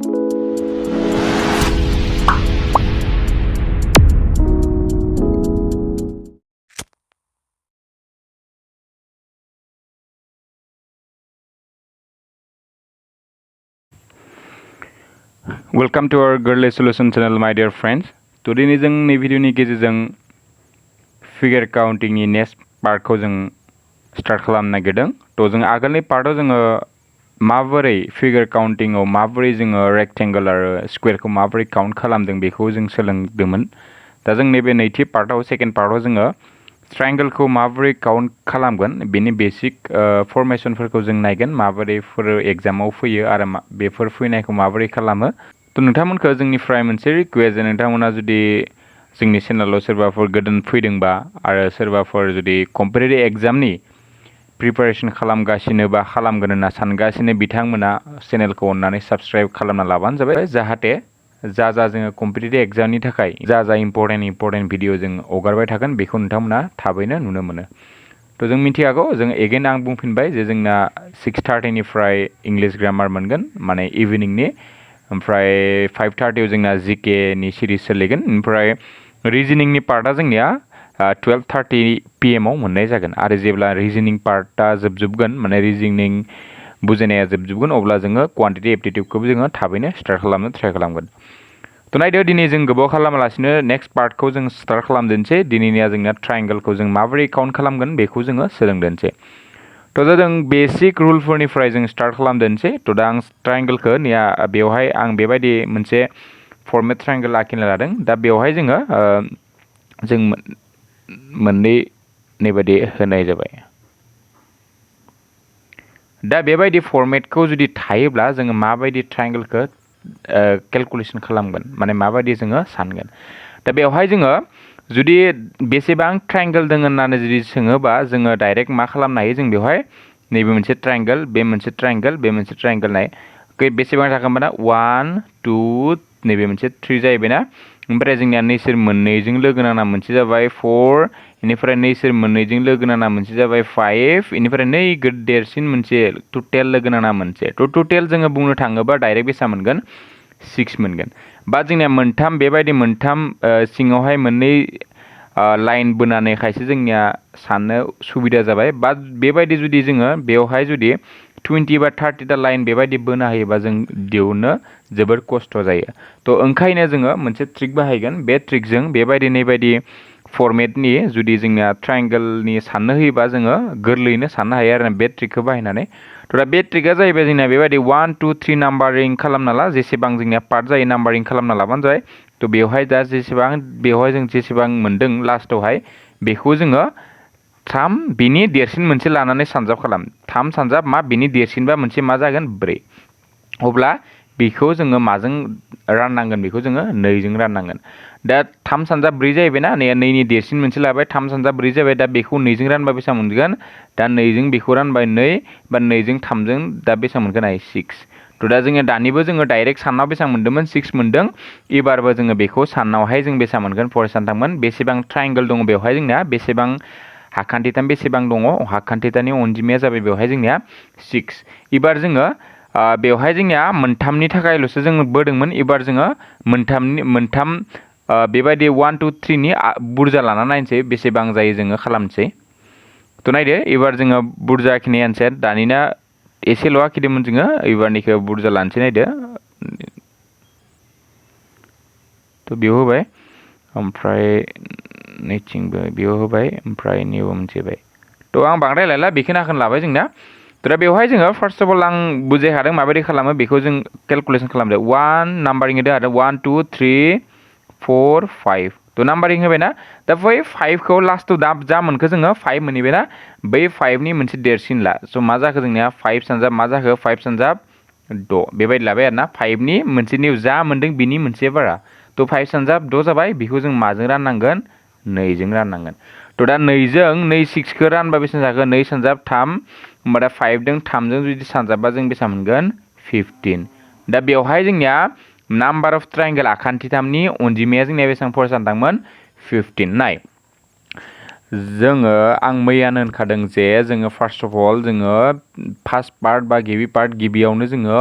Welcome to our Girly Solution channel, my dear friends. Today ni जों नै भिडिअनि गेजेरजों figure काउन्टिंनि next पार्टखौ जों start खालामनो नागिरदों। तो जों आगोलनि पार्टआव जोङो माबोरै फिगार काउन्टिंआव माबोरै जोङो रेक्टेंगल आरो स्क्वेरखौ माबोरै काउन्ट खालामदों बेखौ जों सोलोंदोंमोन। दा जों नैबे नैथि पार्टआव सेकेन्ड पार्टआव जोङो ट्रायंगलखौ माबोरै काउन्ट खालामगोन बेनि बेसिक फर्मेशनफोरखौ जों नायगोन, माबोरैफोर एग्जामाव फैयो आरो बेफोर फैनायखौ माबोरै खालामो। तो नोंथांमोनखौ जोंनिफ्राय मोनसे रिक्वेस्ट, नोंथांमोना जुदि जोंनि चेनेलाव सोरबाफोर गोदान फैदोंबा आरो सोरबाफोर जुदि कम्पिटिटिभ एग्जामनि प्रिपारेसन खालामगासिनो बा खालामगोन होनना सानगासिनो बिथांमोना चेनेलखौ अननानै साबस्क्राइब खालामना लाबानो जाबाय, जाहाथे जा जोङो कम्पिटिटिभ एग्जामनि थाखाय जा इम्परटेन्ट भिडिअ जों हगारबाय थागोन बेखौ नोंथांमोना थाबैनो नुनो मोनो। तो जों मिथिखागौ, जों एगेन आं बुंफिनबाय जे जोंना 6:30निफ्राय इंलिश ग्रामार मोनगोन, माने इभिनिंनि। ओमफ्राय 5:30 जोंना जीके नि सिरिज सोलिगोन। ओमफ्राय रिजनिंनि पार्टआ जोंनिया 12:30 PM आव मोननाय जागोन। आरो जेब्ला रिजनिं पार्टआ जोबजोबगोन, माने रिजनिं बुजायनाया जोबजोबगोन, अब्ला जोङो क्वान्टिटि एप्टिटिउडखौबो जोङो थाबैनो स्टार्ट खालामनो ट्राइ खालामगोन। तो नायदो, दिनै जों गोबाव खालामालासिनो नेक्स्ट पार्टखौ जों स्टार्ट खालामदोंसै। दिनैनिया जोंना ट्रायंगलखौ जों माबोरै काउन्ट खालामगोन बेखौ जोङो सोलोंदोंसै। तो दा जों बेसिक रुलफोरनिफ्राय जों स्टार्ट खालामदोंसै। तो दा आं ट्रायंगलखौ बेवहाय आं बेबायदि मोनसे फर्मेट ट्रायंगल आखिनो लादों। दा बेवहाय जों मोननै बायदि होनाय जाबाय। दा बेबायदि फर्मेटखौ जुदि थायोब्ला जोङो माबायदि ट्रायंगलखौ केलकुलेसन खालामगोन, माने माबायदि जोङो सानगोन। दा बेवहाय जोङो जुदि बेसेबां ट्रायंगल दङ होननानै जुदि सोङोबा जोङो डाइरेक्ट मा खालामनो हायो, जों बेवहाय नैबे मोनसे ट्रायंगल, बे मोनसे ट्रायंगल, बे मोनसे ट्रायंगल नाय बेसेबां जागोन होनबाना 1 2 नैबे मोनसे 3 जाहैबायना। ओमफ्राय जोंनिया नैसोर मोननैजों लोगो नांना मोनसे जाबाय 4, बेनिफ्राय नैसोर मोननैजों लोगो नांना मोनसे जाबाय 5, बेनिफ्राय नै देरसिन मोनसे टटेल लोगो नांना मोनसे। तो टटेल जोङो बुंनो थाङोबा डाइरेक्ट बेसेबां मोनगोन, 6 मोनगोन। बा जोंनिया मोनथाम बेबायदि मोनथाम सिङावहाय मोननै लाइन बोनानै खायसे जोंनिया साननो सुबिदा जाबाय। बा बेबायदि जुदि जोङो बेवहाय जुदि 20 बा 30टा लाइन बेबायदि बोना होयोबा जों दिहुननो जोबोर खस्थ' जायो। तो ओंखायनो जोङो मोनसे ट्रिक बाहायगोन। बे ट्रिकजों बेबायदि फर्मेटनि जुदि जोंनिया ट्रायंगलनि साननो होयोबा जोङो गोरलैयैनो साननो हायो आरो बे ट्रिकखौ बाहायनानै। तो दा बे ट्रिकआ जाहैबाय जोंनिया बेबायदि 1 2 3 नाम्बारिं खालामना ला, जेसेबां जोंनिया पार्ट जायो नाम्बारिं खालामना लाबानो जाबाय। तो बेवहाय दा बेवहाय जों जेसेबां मोनदों लास्टआवहाय बेखौ जोङो 3 बिनि देरसिन मोनसे लानानै सानजाब खालाम। 3 सानजाब मा बिनि देरसिनबा मोनसे मा जागोन 4। अब्ला बेखौ जोङो माजों राननांगोन, बेखौ जोङो 2जों राननांगोन। दा 3 सानजाब 4 जाहैबायना, 2नि देरसिन मोनसे लाबाय, 3 सानजाब 4 जाबाय। दा बेखौ 2जों रानबा बेसेबां मोनगोन, दा 2जों बेखौ रानबाय 2, बा 2जों 3जों दा बेसेबां मोनगोन 6। तो दा जोङो दानिबो जोङो डाइरेक्ट साननाव बेसेबां मोन्दोंमोन, 6 मोन्दों। एबारबो जोङो बेखौ साननावहाय जों बेसेबां मोनगोन फरायसान थांमोन, बेसेबां ट्रायंगल दङ बेवहाय जोंना बेसेबां हाखान्थिथाम बेसेबां दङ, हाखान्थिथानि अनजिमाया जाबाय बेवहाय जोंनिया 6। एबार जोङो बेवहाय जोंनिया मोनथामनि थाखायल'सो जोङो बोदोंमोन। एबार जोङो मोनथाम बेबायदि 1 2 3नि बुरजा लाना नायनोसै बेसेबां जायो जोङो खालामनोसै। तो नायदो, एबार जोङो बुरजा आखिनाय एन्सार, दानिना एसेल' आखिदोंमोन जोङो, एबारनिखौ बुरजा लानोसै। नायदो, तो बेयाव होबाय, ओमफ्राय नैथिंबो बेयाव होबाय, ओमफ्राय नैयाव मोनसे होबाय। तो आं बांद्राय लायला, बेखिनि आखिना लाबाय जोंना। तो दा बेवहाय जोङो फार्स्ट अफ अल आं बुजायखादों माबायदि खालामो, बेखौ जों केलकुलेसन खालामदो। 1 नाम्बारिं होदो आरो 1 2 3 4 5। तो नाम्बारिं होबायना, दा बै 5खौ लास्टआव दा जा मोनखो जोङो 5 मोनहैबायना, बै 5नि मोनसे देरसिन ला। स' मा जाखो जोंनिया 5 सानजाब मा जाखो, 5 सानजाब 6 बेबायदि लाबाय आरो ना। 5नि मोनसेनि जा मोनदों बिनि मोनसे बारा। तो 5 सानजाब 6 जाबाय, बेखौ जों माजों राननांगोन, 2जों राननांगोन। तो दा 2जों 2 6खौ रानबा बेसेबां जागोन, 2 सानजाब 3, होमबा दा 5जों 3जों जुदि सानजाबबा जों बेसेबां मोनगोन 15। दा बेवहाय जोंनिया नाम्बार अफ ट्रायंगल आखान्थिथामनि अनजिमाया जोंनिया बेसेबां फरायसान थांमोन 15। नाय, जोङो आं मैयानो होनखादों जे जोङो फार्स्ट अफ अल जोङो फार्स्ट पार्ट बा गिबि पार्ट गिबियावनो जोङो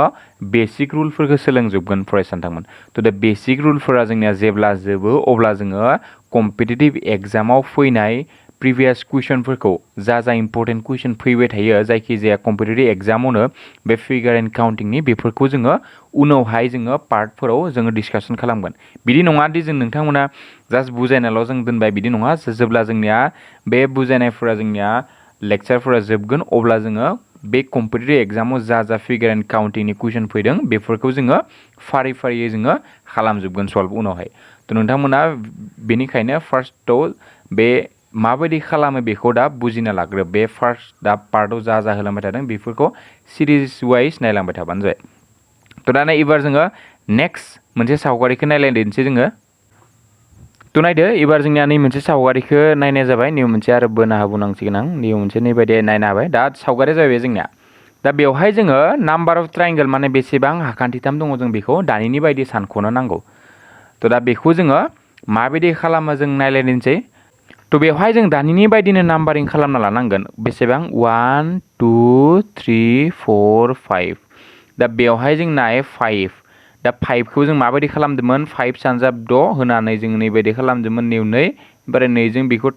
बेसिक रुलफोरखौ सोलोंजोबगोन फरायसा नोंथांमोन थ' दा बेसिक रुलफोरा जोंनिया जेब्ला जोबो अब्ला जोङो कम्पिटिटिभ एग्जामाव फैनाय प्रिभियास कुइसनफोरखौ जा इम्पर्टेन्ट कुइसन फैबाय थायो जायखिजाया कम्पिटिटिभ एग्जामावनो बे फिगार एन्ड काउन्टिंनि बेफोरखौ जोङो उनावहाय जोङो पार्टफोराव जोङो डिसकासन खालामगोन बिदि नङा दि जों नोंथांमोना जास्ट बुजायनाल' जों दोनबाय बिदि नङा जेब्ला जोंनिया बे बुजायनायफोरा जोंनिया लेक्चारफोरा जोबगोन अब्ला जोङो बे कम्पिटिटिभ एग्जामाव जा फिगार एन्ड काउन्टिंनि कुइसन फैदों बेफोरखौ जोङो फारि फारियै जोङो खालामजोबगोन सल्भ उनावहाय थ' नोंथांमोना बेनिखायनो फार्स्टआव बे माबायदि खालामो बेखौ दा बुजिना लाग्रो बे फार्स्ट दा पार्टआव जा होलांबाय थादों बेफोरखौ सिरिज वाइज नायलांबाय थाबानो जाबाय थ' दा एबार जोङो नेक्स्ट मोनसे सावगारिखौ नायलायनोसै जोङो थ' नायदो एबार जोंनिया नै मोनसे सावगारिखौ नायनाय जाबाय नै मोनसे आरो बोना होबावनांसिगोन आं नै मोनसे नैबायदि नायनो हाबाय दा सावगारिया जाहैबाय जोंनिया दा बेवहाय जोङो नाम्बार अफ ट्रायंगल माने बेसेबां हाखान्थिथाम दङ जों बेखौ दानिनि बायदि सानख'नो नांगौ थ' दा बेखौ जोङो माबायदि खालामो जों नायलायनोसै थ' बेवहाय जों दानिनि बायदिनो नाम्बारिं खालामना लानांगोन बेसेबां 1 2 3 4 5 दा बेवहाय जों नाय 5 दा 5खौ जों माबायदि खालामदोंमोन 5 सानजाब 6 होनानै जों नैबायदि खालामदोंमोन नै ओमफ्राय नैजों बेखौ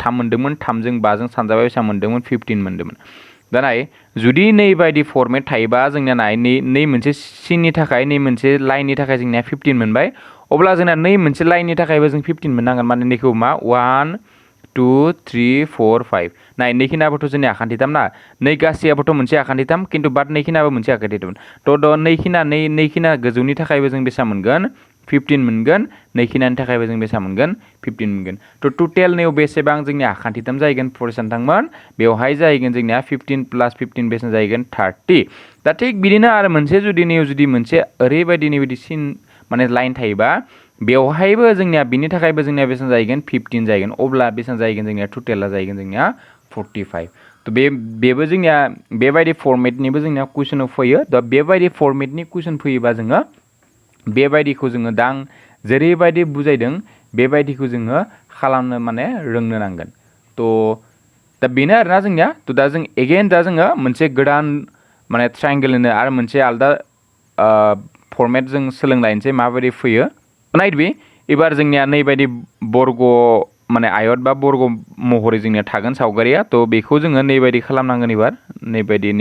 3 मोन्दोंमोन 3जों 5जों सानजाबाय बेसेबां मोन्दोंमोन 15 मोन्दोंमोन दा नाय जुदि नैबायदि फर्मेट थायोबा जोंनिया नाय नै मोनसे सिननि थाखाय नै मोनसे लाइननि थाखाय जोंनिया 15 मोनबाय अब्ला जोंना नै मोनसे लाइननि थाखायबो जों 15 मोननांगोन माने नैखौ मा 1 2 3 4 5 नाय नैखिनाबोथ' जोंनि आखान्थिथाम ना नै गासैयाबोथ' मोनसे आखान्थिथाम खिन्थु बाद नैखिनाबो मोनसे आखान्थिथाम थ' नैखिना गोजौनि थाखायबो जों बेसेबां मोनगोन 15 मोनगोन नैखिनानि थाखायबो जों बेसेबां मोनगोन 15 मोनगोन थ' टटेल नैयाव बेसेबां जोंनि आखान्थिथाम जाहैगोन फरायसा नोंथांमोन बेवहाय जाहैगोन जोंनिया 15 + 15 बेसेबां जाहैगोन 30 दा थिग बिदिनो आरो मोनसे जुदि मोनसे ओरैबायदि नैबायदि सिन माने लाइन थायोबा बेवहायबो जोंनिया बिनि थाखायबो जोंनिया बेसेबां जाहैगोन 15 जाहैगोन अब्ला बेसेबां जाहैगोन जोंनिया टटेला जाहैगोन जोंनिया 45 थ' बेबो जोंनिया बेबायदि फर्मेटनिबो जोंनिया कुइसनाव फैयो दा बेबायदि फर्मेटनि कुइसन फैयोबा जोङो बेबायदिखौ जोङो दा आं जेरैबायदि बुजायदों बेबायदिखौ जोङो खालामनो माने रोंनो नांगोन थ' दा बेनो आरोना जोंनिया थ' दा जों एगेन दा जोङो मोनसे गोदान माने ट्रायंगल होनो आरो मोनसे आलदा फर्मेट जों सोलोंलायनोसै माबायदि फैयो नायदो एबार जोंनिया नैबायदि बर्ग माने आयत बा बर्ग महरै जोंनिया थागोन सावगारिया थ' बेखौ जोङो नैबायदि खालामनांगोन एबार नैबायदि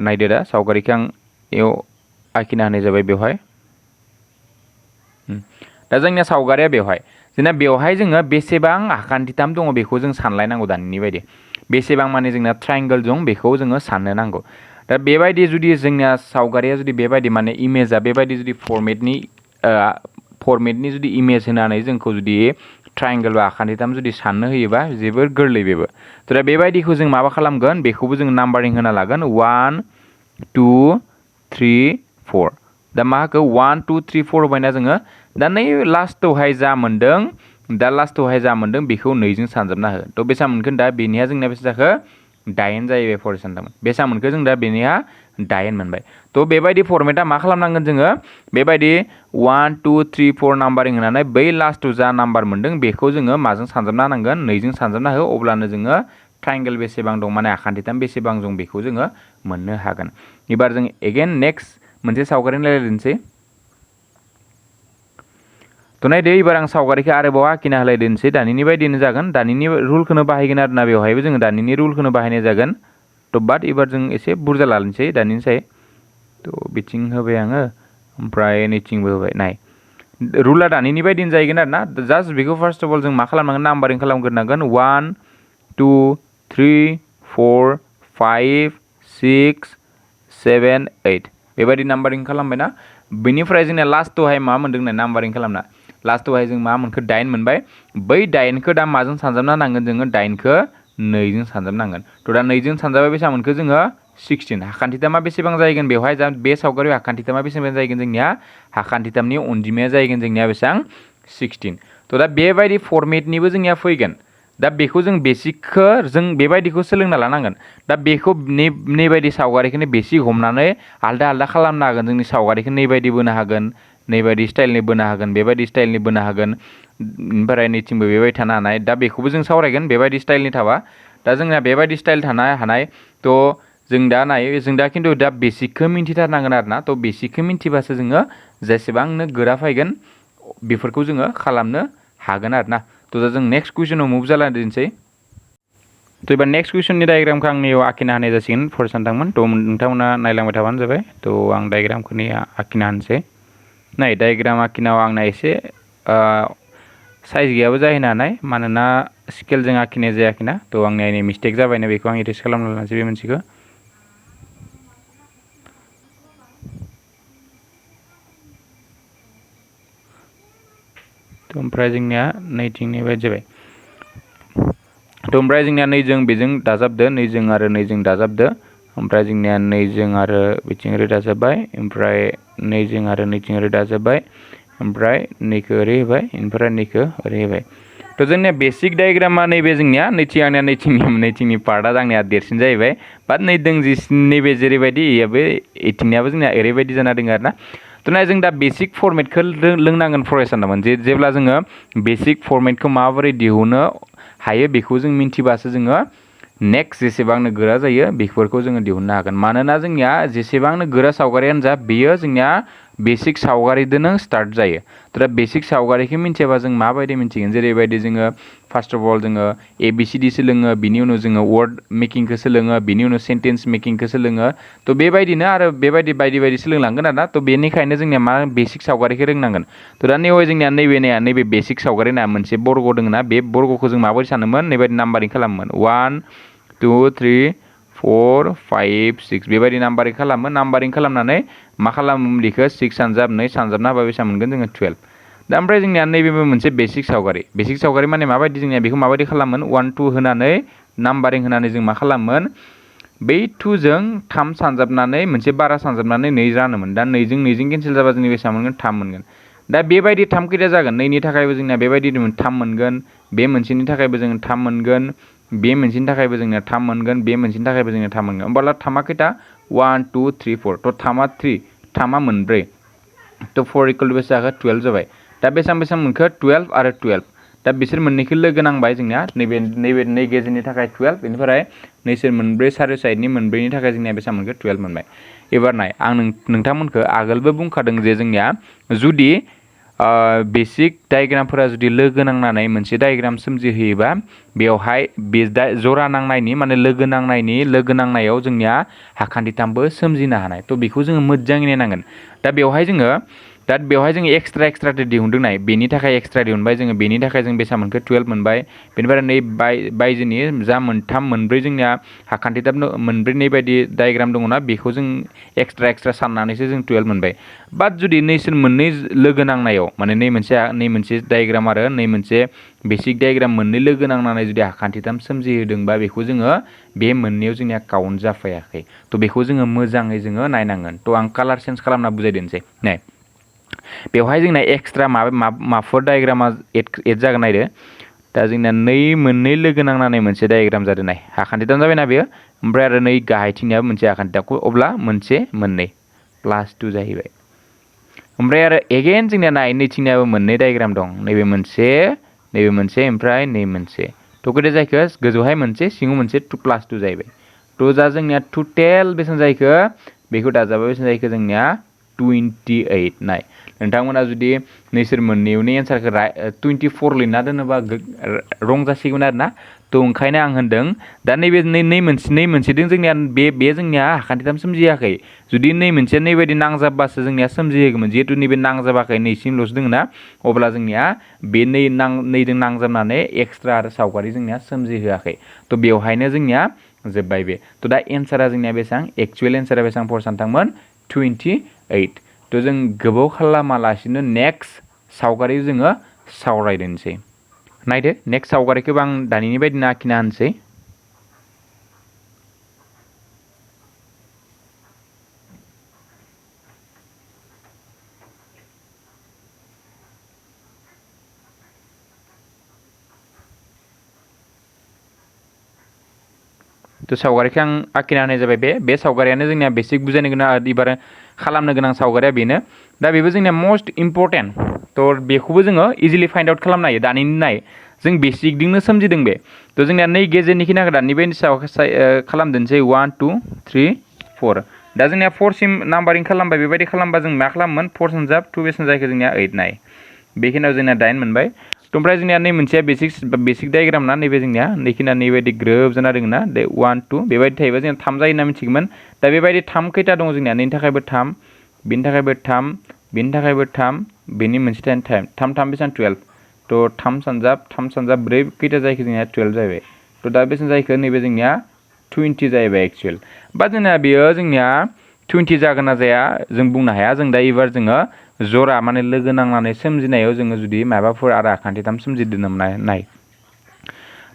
नायदो दा सावगारिखौ आं बेयाव आखिना होनाय जाबाय बेवहाय दा जोंनिया सावगारिया बेवहाय जोङो बेसेबां आखान्थिथाम दङ बेखौ जों सानलायनांगौ दानिनि बायदि बेसेबां माने जोंना ट्रायंगल दं बेखौ जोङो साननो नांगौ दा बेबायदि जुदि जोंनिया सावगारिया जुदि बेबायदि माने इमेजआ बेबायदि जुदि फर्मेटनि जुदि इमेज होनानै जोंखौ जुदि ट्रायंगल बा आखान्थिथाम जुदि साननो होयोबा जोबोर गोरलै बेबो थ' दा बेबायदिखौ जों माबा खालामगोन बेखौबो जों नाम्बारिं होना लागोन 1 2 3 4 दा मा होखो 1 2 3 4 होबायना जोङो दा नै लास्टआवहाय जा मोन्दों बेखौ 2जों सानजाबना हो थ' बेसेबां मोनगोन दा बेनिया जोंनिया बेसे जाखो 8 जाहैबाय फरायसा नोंथांमोन बेसेबां मोनखो जों दा बेनिया 8 मोनबाय थ' बेबायदि फर्मेटआ मा खालामनांगोन जोङो बेबायदि 1 2 3 4 नाम्बारिं होनानै बै लास्टआव जा नाम्बार मोन्दों बेखौ जोङो माजों सानजाबना होनांगोन 2जों सानजाबना हो अब्लानो जोङो ट्रायंगल बेसेबां दं माने आखान्थिथाम बेसेबां दं बेखौ जोङो मोननो हागोन एबार जों एगेन नेक्स्ट मोनसे सावगारि रायज्लायनोसै थ' नायदो एबार आं सावगारिखौ आरोबाव आखिना होलायदोनोसै दानिनि बायदिनो जागोन दानिनि रुलखौनो बाहायगोन आरोना बेवहायबो जोङो दानिनि रुलखौनो बाहायनाय जागोन थ' बाट एबार जों एसे बुरजा लानोसै दानिनि साय थ' बिथिं होबाय आङो ओमफ्राय नैथिंबो होबाय नाय रुला दानिनि बायदिनो जाहैगोन आरोना जास्ट बेखौ फार्स्ट अफ अल जों मा खालामनांगोन नाम्बारिं खालामग्रोनांगोन 1 2 3 4 5 6 7 8 बेबायदि नाम्बारिं खालामबायना बेनिफ्राय जोंना लास्टआवहाय मा मोन्दों होननाय नाम्बारिं खालामना लास्टआवहाय जों मा मोनखो 8 मोनबाय बै 8खौ दा माजों सानजाबना नांगोन जोङो 8खौ 2जों सानजाबनांगोन थ' दा 2जों सानजाबाय बेसेबां मोनखो जोङो 16 हाखान्थिथामा बेसेबां जाहैगोन बेवहाय जा बे सावगारियाव हाखान्थिथामा बेसेबां जाहैगोन जोंनिया हाखान्थिथामनि अनजिमाया जाहैगोन जोंनिया बेसेबां 16 थ' दा बेबायदि फर्मेटनिबो जोंनिया फैगोन दा बेखौ जों बेसिकखौ जों बेबायदिखौ सोलोंना लानांगोन दा बेखौ नैबायदि सावगारिखौनो बेसिक हमनानै आलदा खालामनो हागोन जोंनि सावगारिखौ नैबायदि बोनो हागोन नैबायदि स्टाइलनि बोनो हागोन बेबायदि स्टाइलनि बोनो हागोन ओमफ्राय नैथिंबो बेबायदि थानो हानाय दा बेखौबो जों सावरायगोन बेबायदि स्टाइलनि थाबा दा जोंना बेबायदि स्टाइल थानो हानाय थ' जों दा नायो जों दा खिन्थु दा बेसिकखौ मिन्थिथारनांगोन आरो ना थ' बेसिकखौ मिन्थिबासो जोङो जेसेबांनो गोरा फैगोन बेफोरखौ जोङो खालामनो हागोन आरो ना थ' दा जों नेक्स्ट कुइसनाव मुभ जालायनोसै थ' एबार नेक्स्ट कुइसननि डायग्रामखौ आंनियाव आखिना होनाय जासिगोन फरायसानोंथांमोन थ' नोंथांमोना नायलांबाय थाबानो जाबाय थ' आं डायग्रामखौ आखिना होनोसै नाय डायग्राम आखिनायाव आंना एसे साइज गैयाबो जाहैनो हानाय मानोना स्केलजों आखिनाय जायाखैना थ' आंनि मिस्टेक जाबायना बेखौ आं इरेज खालामना लानोसै बे मोनसेखौ थ' ओमफ्राय जोंनिया नैथिंनि बायदि जाबाय थ' ओमफ्राय जोंनिया नैजों बेजों दाजाबदो नैजों आरो नैजों दाजाबदो ओमफ्राय जोंनिया नैजों आरो बिथिं ओरै दाजाबबाय ओमफ्राय नैजों आरो नैथिं ओरै दाजाबबाय ओमफ्राय नैखौ ओरै होबाय ओमफ्राय नैखौ ओरै होबाय थ' जोंनिया बेसिक डायग्रामा नैबे जोंनिया आंनिया नैथिंनि पार्टआ आंनिया देरसिन जाहैबाय बाट नैदों नैबे जेरैबायदि बे एथिंनियाबो जोंनिया ओरैबायदि जाना दङ आरो ना थ' नाय जों दा बेसिक फर्मेटखौ लोंनांगोन फरायसानोमोन जेब्ला जोङो बेसिक फर्मेटखौ माबोरै दिहुनो हायो बेखौ जों मिन्थिबासो जोङो नेक्स्ट जेसेबांनो गोरा जायो बेफोरखौ जोङो दिहुननो हागोन मानोना जोंनिया जेसेबांनो गोरा सावगारियानो जा बेयो जोंनिया बेसिक सावगारिजों स्टार्ट जायो दा बेसिक सावगारिखौ मिन्थियाबा जों माबायदि मिन्थिगोन जेरैबायदि जोङो फार्स्ट अफ अल जोङो ABCD सोलोङो बिनि उनाव जोङो वार्ड मेकिंखौ सोलोङो बिनि उनाव सेन्टेन्स मेकिंखौ सोलोङो थ' बेबायदिनो आरो बेबायदि बायदि सोलोंलांगोन आरो ना थ' बेनिखायनो जोंनिया मा बेसिक सावगारिखौ रोंनांगोन थ' दा नैबे जोंनिया नैबे बेसिक सावगारि ना मोनसे बर्ग दङ ना बे बर्गखौ जों माबोरै सानोमोन नैबायदि नाम्बारिं खालामोमोन 1 2 3 4 5 6 बेबायदि नाम्बारिं खालामो नाम्बारिं खालामनानै मा खालामो बेखौ 6 सानजाब 2 सानजाबना होबा बेसेबां मोनगोन जोङो 12 दा ओमफ्राय जोंनिया नैबेबो मोनसे बेसिक सावगारि माने माबायदि जोंनिया बेखौ माबायदि खालामोन 1 2 होनानै नाम्बारिं होनानै जों मा खालामोन बै 2 जों 3 सानजाबनानै मोनसे बारा सानजाबनानै 2 रानोमोन दा 2 जों केन्सेल जाबा जोंनि बेसेबां मोनगोन 3 मोनगोन दा बेबायदि 3 खैथा जागोन 2नि थाखायबो जोंनिया बेबायदि 3 मोनगोन बे मोनसेनि थाखायबो जोङो 3 मोनगोन बे मोनसेनि थाखायबो जोंनिया 3 मोनगोन बे मोनसेनि थाखायबो जोंनिया 3 मोनगोन होमब्ला 3आ खैथा 1 2 3 4 थ' 3आ 3 3आ मोनब्रै थ' 4 इकुवेल बेसे जाखो 12 जाबाय दा बेसेबां मोनखो 12 आरो 12 दा बिसोर मोननैखौ लोगो नांबाय जोंनिया नै गेजेरनि थाखाय 12 बेनिफ्राय नैसोर मोनब्रै सारि साइडनि मोनब्रैनि थाखाय जोंनिया बेसेबां मोनखो 12 मोनबाय एबार नाय आं नोंथांमोनखौ आगोलबो बुंखादों जे जोंनिया जुदि बेसिक डायग्रामफोरा जुदि लोगो नांनानै मोनसे डायग्राम सोमजिहोयोबा बेवहाय बे जरा नांनायनि माने लोगो नांनायाव जोंनिया हाखान्थिथामबो सोमजिनो हानाय थ' बेखौ जोङो मोजाङै नायनांगोन दा बेवहाय जोङो एक्सट्रा दिहुनदों नाय बेनि थाखाय एक्सट्रा दिहुनबाय जोङो बेनि थाखाय जों बेसेबां मोनखो 12 मोनबाय बेनिफ्राय नै बायजोनि जा मोनब्रै जोंनिया हाखान्थिथाम मोनब्रै नै बायदि डायग्राम दङना बेखौ जों एक्सट्रा साननानैसो जों 12 मोनबाय बाट जुदि नैसोर मोननै लोगो नांनायाव माने नै मोनसे डायग्राम आरो नै मोनसे बेसिक डायग्राम मोननै लोगो नांनानै जुदि हाखान्थिथाम सोमजिहोदोंबा बेखौ जोङो बे मोननैयाव जोंनिया काउन्ट जाफायाखै थ' बेखौ जोङो मोजाङै जोङो नायनांगोन थ' आं कालार चेन्ज खालामना बुजायदेनोसै नाय बेवहाय जोंना एक्सट्रा माफोर डायग्रामा एड जागोन नायदो दा जोंना मोननै लोगो नांनानै मोनसे डायग्राम जादों नाय हाखान्थिथाम जाबायना बेयो ओमफ्राय आरो नै गाहायथिंनियाबो मोनसे हाखान्थिथामखौ अब्ला मोननै +2 जाहैबाय ओमफ्राय आरो एगेन जोंनिया नाय नैथिंनियाबो मोननै डायग्राम दं नैबे मोनसे ओमफ्राय नै मोनसे थ' गोदो जायखो गोजौहाय मोनसे सिङाव मोनसे +2 जाहैबाय थ' दा जोंनिया टटेल बेसेबां जाहैखो बेखौ दाजाबा बेसेबां जाहैखो जोंनिया 28 नाय नोंथांमोना जुदि नैसोर मोननैनि एन्सारखौ 24 लिरना दोनोबा रं जासिगोन आरो ना थ' ओंखायनो आं होनदों दा नैबे नै मोनसेदों जोंनिया बे जोंनिया हाखान्थिथाम सोमजियाखै जुदि नै मोनसेया नैबायदि नांजाबबासो जोंनिया सोमजिहोगौमोन जिहेतु नैबे नांजाबाखै नैसिमल'सो दङ ना अब्ला जोंनिया बे नैजों नांजाबनानै एक्सट्रा आरो सावगारि जोंनिया सोमजिहोआखै थ' बेवहायनो जोंनिया जोब्बाय बे थ' दा एन्सारा जोंनिया बेसेबां एक्सुवेल एन्सारा बेसेबां फरायसानोंथांमोन 28 थ' जों गोबाव खालामालासिनो नेक्स्ट सावगारि जोङो सावरायदोनोसै नायदो नेक्स्ट सावगारिखौबो आं दानिनि बायदिनो आखिना होनोसै तो सावगारिखौ आं आखिना होनाय जाबाय बे सावगारियानो जोंनिया बेसिक बुजायनो गोनां एबार खालामनो गोनां सावगारिया बेनो दा बेबो जोंनिया मोस्ट इम्पर्टेन्ट तो बेखौबो जोङो इजिलि फाइन्ड आउट खालामनो हायो दानि नाय जों बेसिकजोंनो सोमजिदों बे तो जोंनिया नै गेजेरनिखि नागिर दानि बे सायाव खालामदोंसै 1 2 3 4 दा जोंनिया 4 सिम नाम्बारिं खालामबाय बेबायदि खालामबा जों मा खालामोन 4 सानजाब 2 बेसेन जायखौ जोंनिया 8 9 बेखिनियाव जोंनिया 9 मोनबाय तो ओमफ्राय जोंनिया नै मोनसेया बेसिक डायग्राम ना नैबे जोंनिया नैखिना नैबायदि ग्रोब जाना दङ ना दे 1 2 बेबायदि थायोबा जोंना 3 जायो होनना मिथिगौमोन दा बेबायदि 3 खैथा दङ जोंनिया नैनि थाखायबो 3 बेनि थाखायबो 3 बेनि थाखायबो 3 बेनि मोनसे टाइम 3 3 बेसेबां 12 तो 3 सानजाब 4 खैथा जायखौ जोंनिया 12 जाहैबाय तो दा बेसेबां जायखौ नैबे जोंनिया 20 जाहैबाय एक्चुअल बा जोंना बेयो जोंनिया 20 जागोन ना जाया जों बुंनो हाया जों दा एबार जोङो जरा माने लोगो नांनानै सोमजिनायाव जोङो जुदि माबाफोर आरो आखान्थिथाम सोमजिदों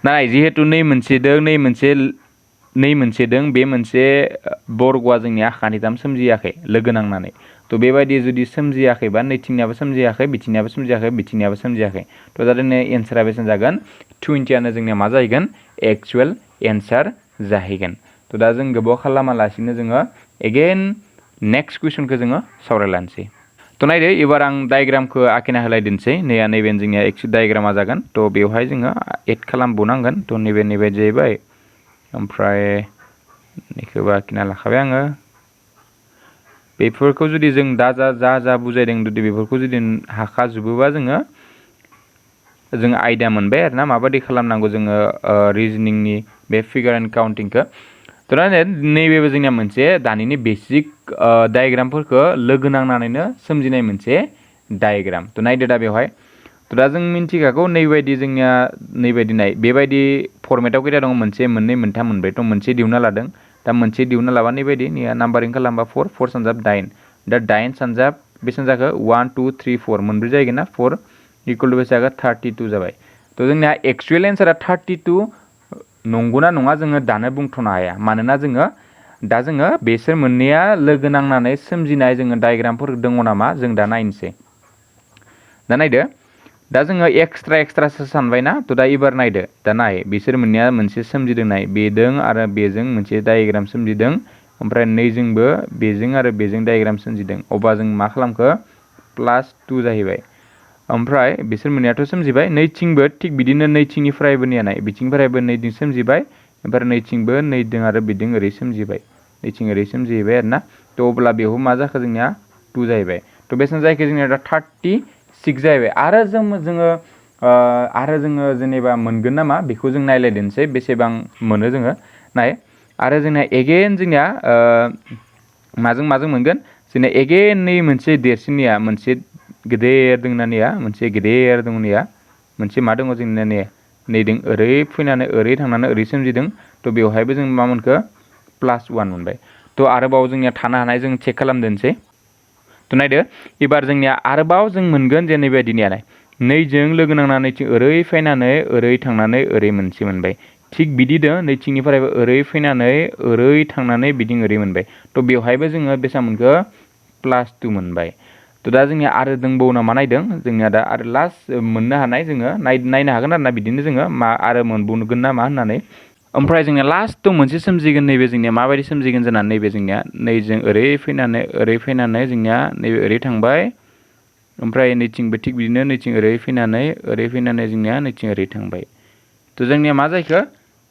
नाय जिहेतु नै मोनसे दों बे मोनसे बर्गआ जोंनिया आखान्थिथाम सोमजियाखै लोगो नांनानै तो बेबायदि जुदि सोमजियाखैबा नैथिंनियाबो सोमजियाखै बिथिंनियाबो सोमजियाखै बिथिंनियाबो सोमजियाखै तो दा जोंनि एन्सारा बेसेबां जागोन 20आनो जोंनिया मा जाहैगोन एक्चुअल एन्सार जाहैगोन तो दा जों गोबाव खालामालासिनो जोङो एगेन नेक्स्ट कुइसनखौ जोङो सावरायलानोसै तो नायदो एबार आं डायग्रामखौ आखिना होलायदोंसै नैबे जोंनिया एक्चुअल डायग्रामा जागोन तो बेवहाय जोङो एड खालामबावनांगोन तो नैबे जाहैबाय ओमफ्राय बेखौबो आखिना लाखाबाय आङो बेफोरखौ जुदि जों दा जा बुजायदों जुदि बेफोरखौ जुदि हाखाजोबोबा जोङो आइडिया मोनबाय आरो ना माबायदि खालामनांगौ जोङो रिजनिंनि बे फिगार एन्ड काउन्टिंखौ तो नैबेबो जोंनिया मोनसे दानिनि बेसिक डायग्रामफोरखौ लोगो नांनानैनो सोमजिनाय मोनसे डायग्राम तो नायदो दा बेवहाय तो दा जों मिन्थिखागौ नैबायदि जोंनिया नैबायदि नाय बेबायदि फर्मेटाव खैथा दङ मोनसे मोननै मोनथाम मोनब्रै तो मोनसे दिहुनना लादों दा मोनसे दिहुनना लाबा नैबायदि नाम्बारिं खालामबा 4 सानजाब 9 दा 9 सानजाब बेसेबां जाखो 1 2 3 4 मोनब्रै जाहैगोन ना 4 इकुवेल टु बेसे जागोन 32 जाबाय तो जोंनिया एक्चुअल एन्सारा 32 नंगौना नङा जोङो दानो बुंथ'नो हाया मानोना जोङो दा जोङो बेसोर मोननैया लोगो नांनानै सोमजिनाय जोङो डायग्रामफोर दङ नामा जों दा नायनोसै दा नायदो दा जोङो एक्सट्रासो सानबाय ना तो दा एबार नायदो दा नाय बिसोर मोननैया मोनसे सोमजिदों नाय बेदों आरो बेजों मोनसे डायग्राम सोमजिदों ओमफ्राय नैजोंबो बेजों आरो बेजों डायग्राम सोमजिदों अब्ला जों मा खालामखो +2 जाहैबाय ओमफ्राय बिसोर मोननैयाथ' सोमजिबाय नैथिंबो थिग बिदिनो नैथिंनिफ्रायबो नाय बिथिंनिफ्रायबो नैथिं सोमजिबाय ओमफ्राय नैथिंबो नैदों आरो बिदों ओरै सोमजिबाय नैथिं ओरै सोमजिहैबाय आरो ना तो अब्ला बेयाव मा जाखो जोंनिया 2 जाहैबाय तो बेसेबां जायखो जोंनिया दा 36 जाहैबाय आरो जोङो जेनेबा मोनगोन नामा बेखौ जों नायलायदोंसै बेसेबां मोनो जोङो नाय आरो जोंना एगेन जोंनिया माजों मोनगोन जोंना एगेन नै मोनसे देरसिननिया मोनसे गेदेर दंनानिया मोनसे गेदेर दंनिया मोनसे मा दङ जोंनिया नैदों ओरै फैनानै ओरै थांनानै ओरै सोमजिदों तो बेवहायबो जों मा मोनखो +1 मोनबाय तो आरोबाव जोंनिया थानो हानाय जों चेक खालामदोंसै तो नायदो एबार जोंनिया आरोबाव जों मोनगोन जेने बेबायदिनिया नैजों लोगो नांनानै ओरै फैनानै ओरै थांनानै ओरै मोनसे मोनबाय थिग बिदिनो नैथिंनिफ्रायबो ओरै फैनानै ओरै थांनानै बिदिं ओरै मोनबाय तो बेवहायबो जोङो बेसेबां मोनखो +2 मोनबाय तो दा जोंनिया आरो दंबावो नामा नायदों जोंनिया दा आरो लास्ट मोननो हानाय जोङो नायनो हागोन आरोना बिदिनो जोङो मा आरो मोनबावगोन ना मा होननानै ओमफ्राय जोंनिया लास्टआव मोनसे सोमजिगोन नैबे जोंनिया माबायदि सोमजिगोन जोंना नैबे जोंनिया नैजों ओरै फैनानै जोंनिया नैबे ओरै थांबाय ओमफ्राय नैथिंबो थिग बिदिनो नैथिं ओरै फैनानै जोंनिया नैथिं ओरै थांबाय तो जोंनिया मा जाखो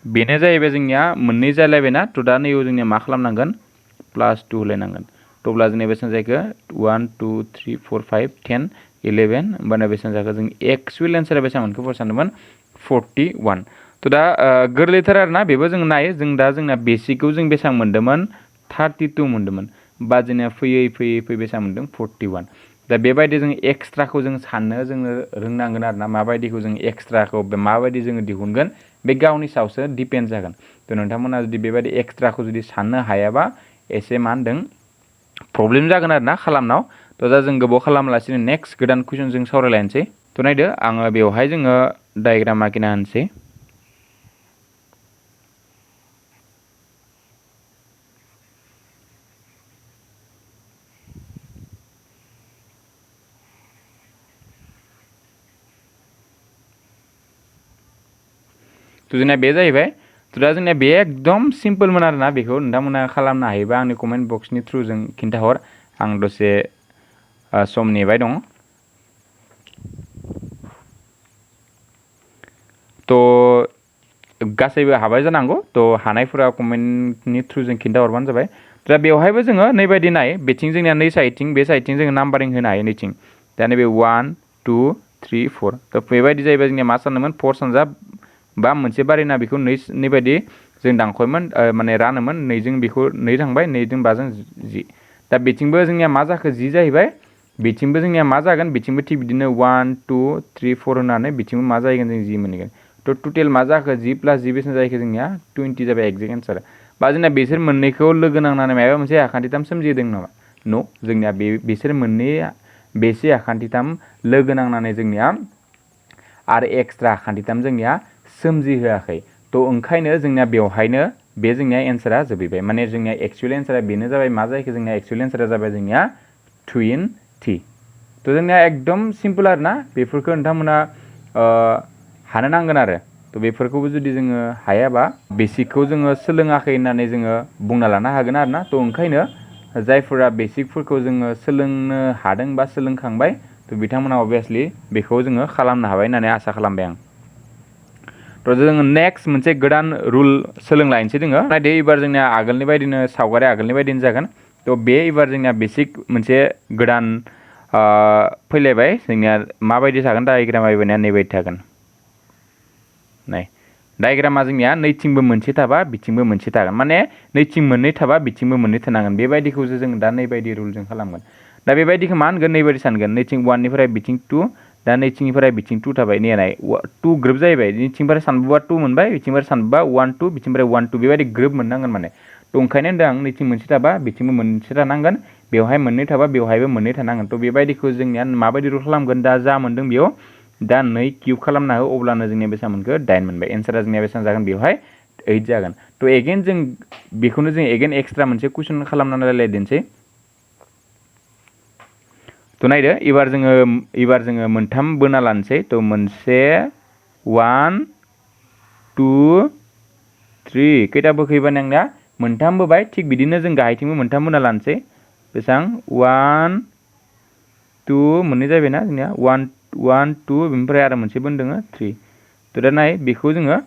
बेनो जाहैबाय जोंनिया मोननै जालायबायना तो दा नैयाव जोंनिया मा खालामनांगोन +2 होलायनांगोन तो अब्ला जोंनिया बेसेबां जायखो 1 2 3 4 5 10 11 होमबाना बेसेबां जाखो जों एक्चुअल एन्सारा बेसेबां मोनखो सानदोंमोन 41 तो दा गोरलैथार आरोना बेबो जों नायो जों दा जोंना बेसिकखौ जों बेसेबां मोन्दोंमोन 32 मोन्दोंमोन बा जोंनिया फैयै बेसेबां मोन्दों 41 दा बेबायदि जों एक्सट्राखौ जों साननो जोङो रोंनांगोन आरोना माबायदिखौ जों एक्सट्राखौ माबायदि जोङो दिहुनगोन बे गावनि सायावसो डिपेन्ड जागोन तो नोंथांमोना जुदि बेबायदि एक्सट्राखौ जुदि साननो हायाबा एसे मा होनदों प्रब्लेम जागोन आरोना खालामनाव तो दा जों गोबाव खालामालासिनो नेक्स्ट गोदान कुइसन जों सावरायलायनोसै तो नायदो आङो बेवहाय जोङो डायग्राम आखिना होनोसै तो जोंना बे जाहैबाय थ' दा जोंनिया बे एकदम सिम्पोलमोन आरोना बेखौ नोंथांमोना खालामनो हायोबा आंनि कमेन्ट बक्सनि थ्रुजों खिन्थाहर आं दसे सम नेबाय दं। थ' गासैबो हाबाय जानांगौ थ' हानायफोरा कमेन्टनि थ्रुजों खिन्थाहरबानो जाबाय। दा बेवहायबो जोङो नैबायदि नाय बेथिं जोंनिया नै साइडथिं बे साइडथिं जोङो नाम्बारिं होनो हायो नैथिं दा नैबे 1 2 3 4 थ' बेबायदि जायोबा जोंनिया मा सानदोंमोन 4 सानजा बा मोनसे बारिना बेखौ नैबायदि जों दानख'योमोन माने रानोमोन नैजों बेखौ नै थांबाय नैजों बाजों 10 दा बेथिंबो जोंनिया मा जाखो 10 जाहैबाय बेथिंबो जोंनिया मा जागोन बेथिंबो थिग बिदिनो 1 2 3 4 होनानै बेथिंबो मा जाहैगोन जों 10 मोनहैगोन। थ' टटेल मा जाखो 10 + 10 बेसेबां जाहैखो जोंनिया 20 जाबाय एक्जेक्ट एन्सार। बा जोंना बिसोर मोननैखौ लोगो नांनानै माबा मोनसे आखान्थिथाम सोमजिहोदों नामा? न' जोंनिया बिसोर मोननै बेसे आखान्थिथाम लोगो नांनानै जोंनिया आरो एक्सट्रा आखान्थिथाम जोंनिया सोमजिहोआखै। थ' ओंखायनो जोंनिया बेवहायनो बे जोंनिया एन्सारा जोबैबाय माने जोंनिया एक्सुवेल एन्सारा बेनो जाबाय मा जाहैखो जोंनिया एक्सुवेल एन्सारा जाबाय जोंनिया 20। थ' जोंनिया एकदम सिम्पोल आरोना बेफोरखौ नोंथांमोना हानो नांगोन आरो थ' बेफोरखौबो जुदि जोङो हायाबा बेसिकखौ जोङो सोलोङाखै होननानै जोङो बुंना लानो हागोन आरोना। थ' ओंखायनो जायफोरा बेसिकफोरखौ जोङो सोलोंनो हादों बा सोलोंखांबाय थ' बिथांमोना अभियासलि बेखौ जोङो खालामनो हाबाय होननानै आसा खालामबाय आं। थ' जोङो नेक्स्ट मोनसे गोदान रुल सोलोंलायनोसै जोङो नायदो एबार जोंनिया आगोलनि बायदिनो सावगारि आगोलनि बायदिनो जागोन। थ' बे एबार जोंनिया बेसिक मोनसे गोदान फैलायबाय जोंनिया माबायदि थागोन डायग्रामा एबारनिया नैबायदि थागोन। नाय डायग्रामा जोंनिया नैथिंबो मोनसे थाबा बिथिंबो मोनसे थागोन माने नैथिं मोननै थाबा बिथिंबो मोननै थानांगोन बेबायदिखौसो जों दा नैबायदि रुलजों खालामगोन। दा बेबायदिखौ मा होनगोन नैबायदि सानगोन नैथिं 1निफ्राय बिथिं 2 दा नैथिंनिफ्राय बिथिं 2 थाबाय नाय 2 ग्रोब जाहैबाय बिथिंनिफ्राय सानबोबा 2 मोनबाय बिथिंनिफ्राय सानबोबा 1 2 बिथिंनिफ्राय 1 2 बेबायदि ग्रोब मोननांगोन माने। थ' ओंखायनो होनदों आं नैथिं मोनसे थाबा बिथिंबो मोनसे थानांगोन बेवहाय मोननै थाबा बेवहायबो मोननै थानांगोन। थ' बेबायदिखौ जोंनिया माबायदि रुल खालामगोन दा जा मोनदों बेयाव दा 2 किउब खालामना हो अब्लानो जोंनिया बेसेबां मोनखो 8 मोनबाय एन्सारा जोंनिया बेसेबां जागोन बेवहाय 8 जागोन। थ' एगेन जों बेखौनो जों एगेन एक्सट्रा मोनसे कुइसन खालामनानै रायलायदिनोसै। थ' नायदो एबार जोङो मोनथाम बोना लानोसै थ' मोनसे 1 2 3 खैथा बोखैबा नोंना मोनथाम बोबाय थिग बिदिनो जों गाहायथिंबो मोनथाम बोना लानोसै बेसेबां 1 2 मोननै जाबायना जोंनिया 1 2 बेनिफ्राय आरो मोनसे बोन दोङो 3 थ' दा नाय बेखौ जोङो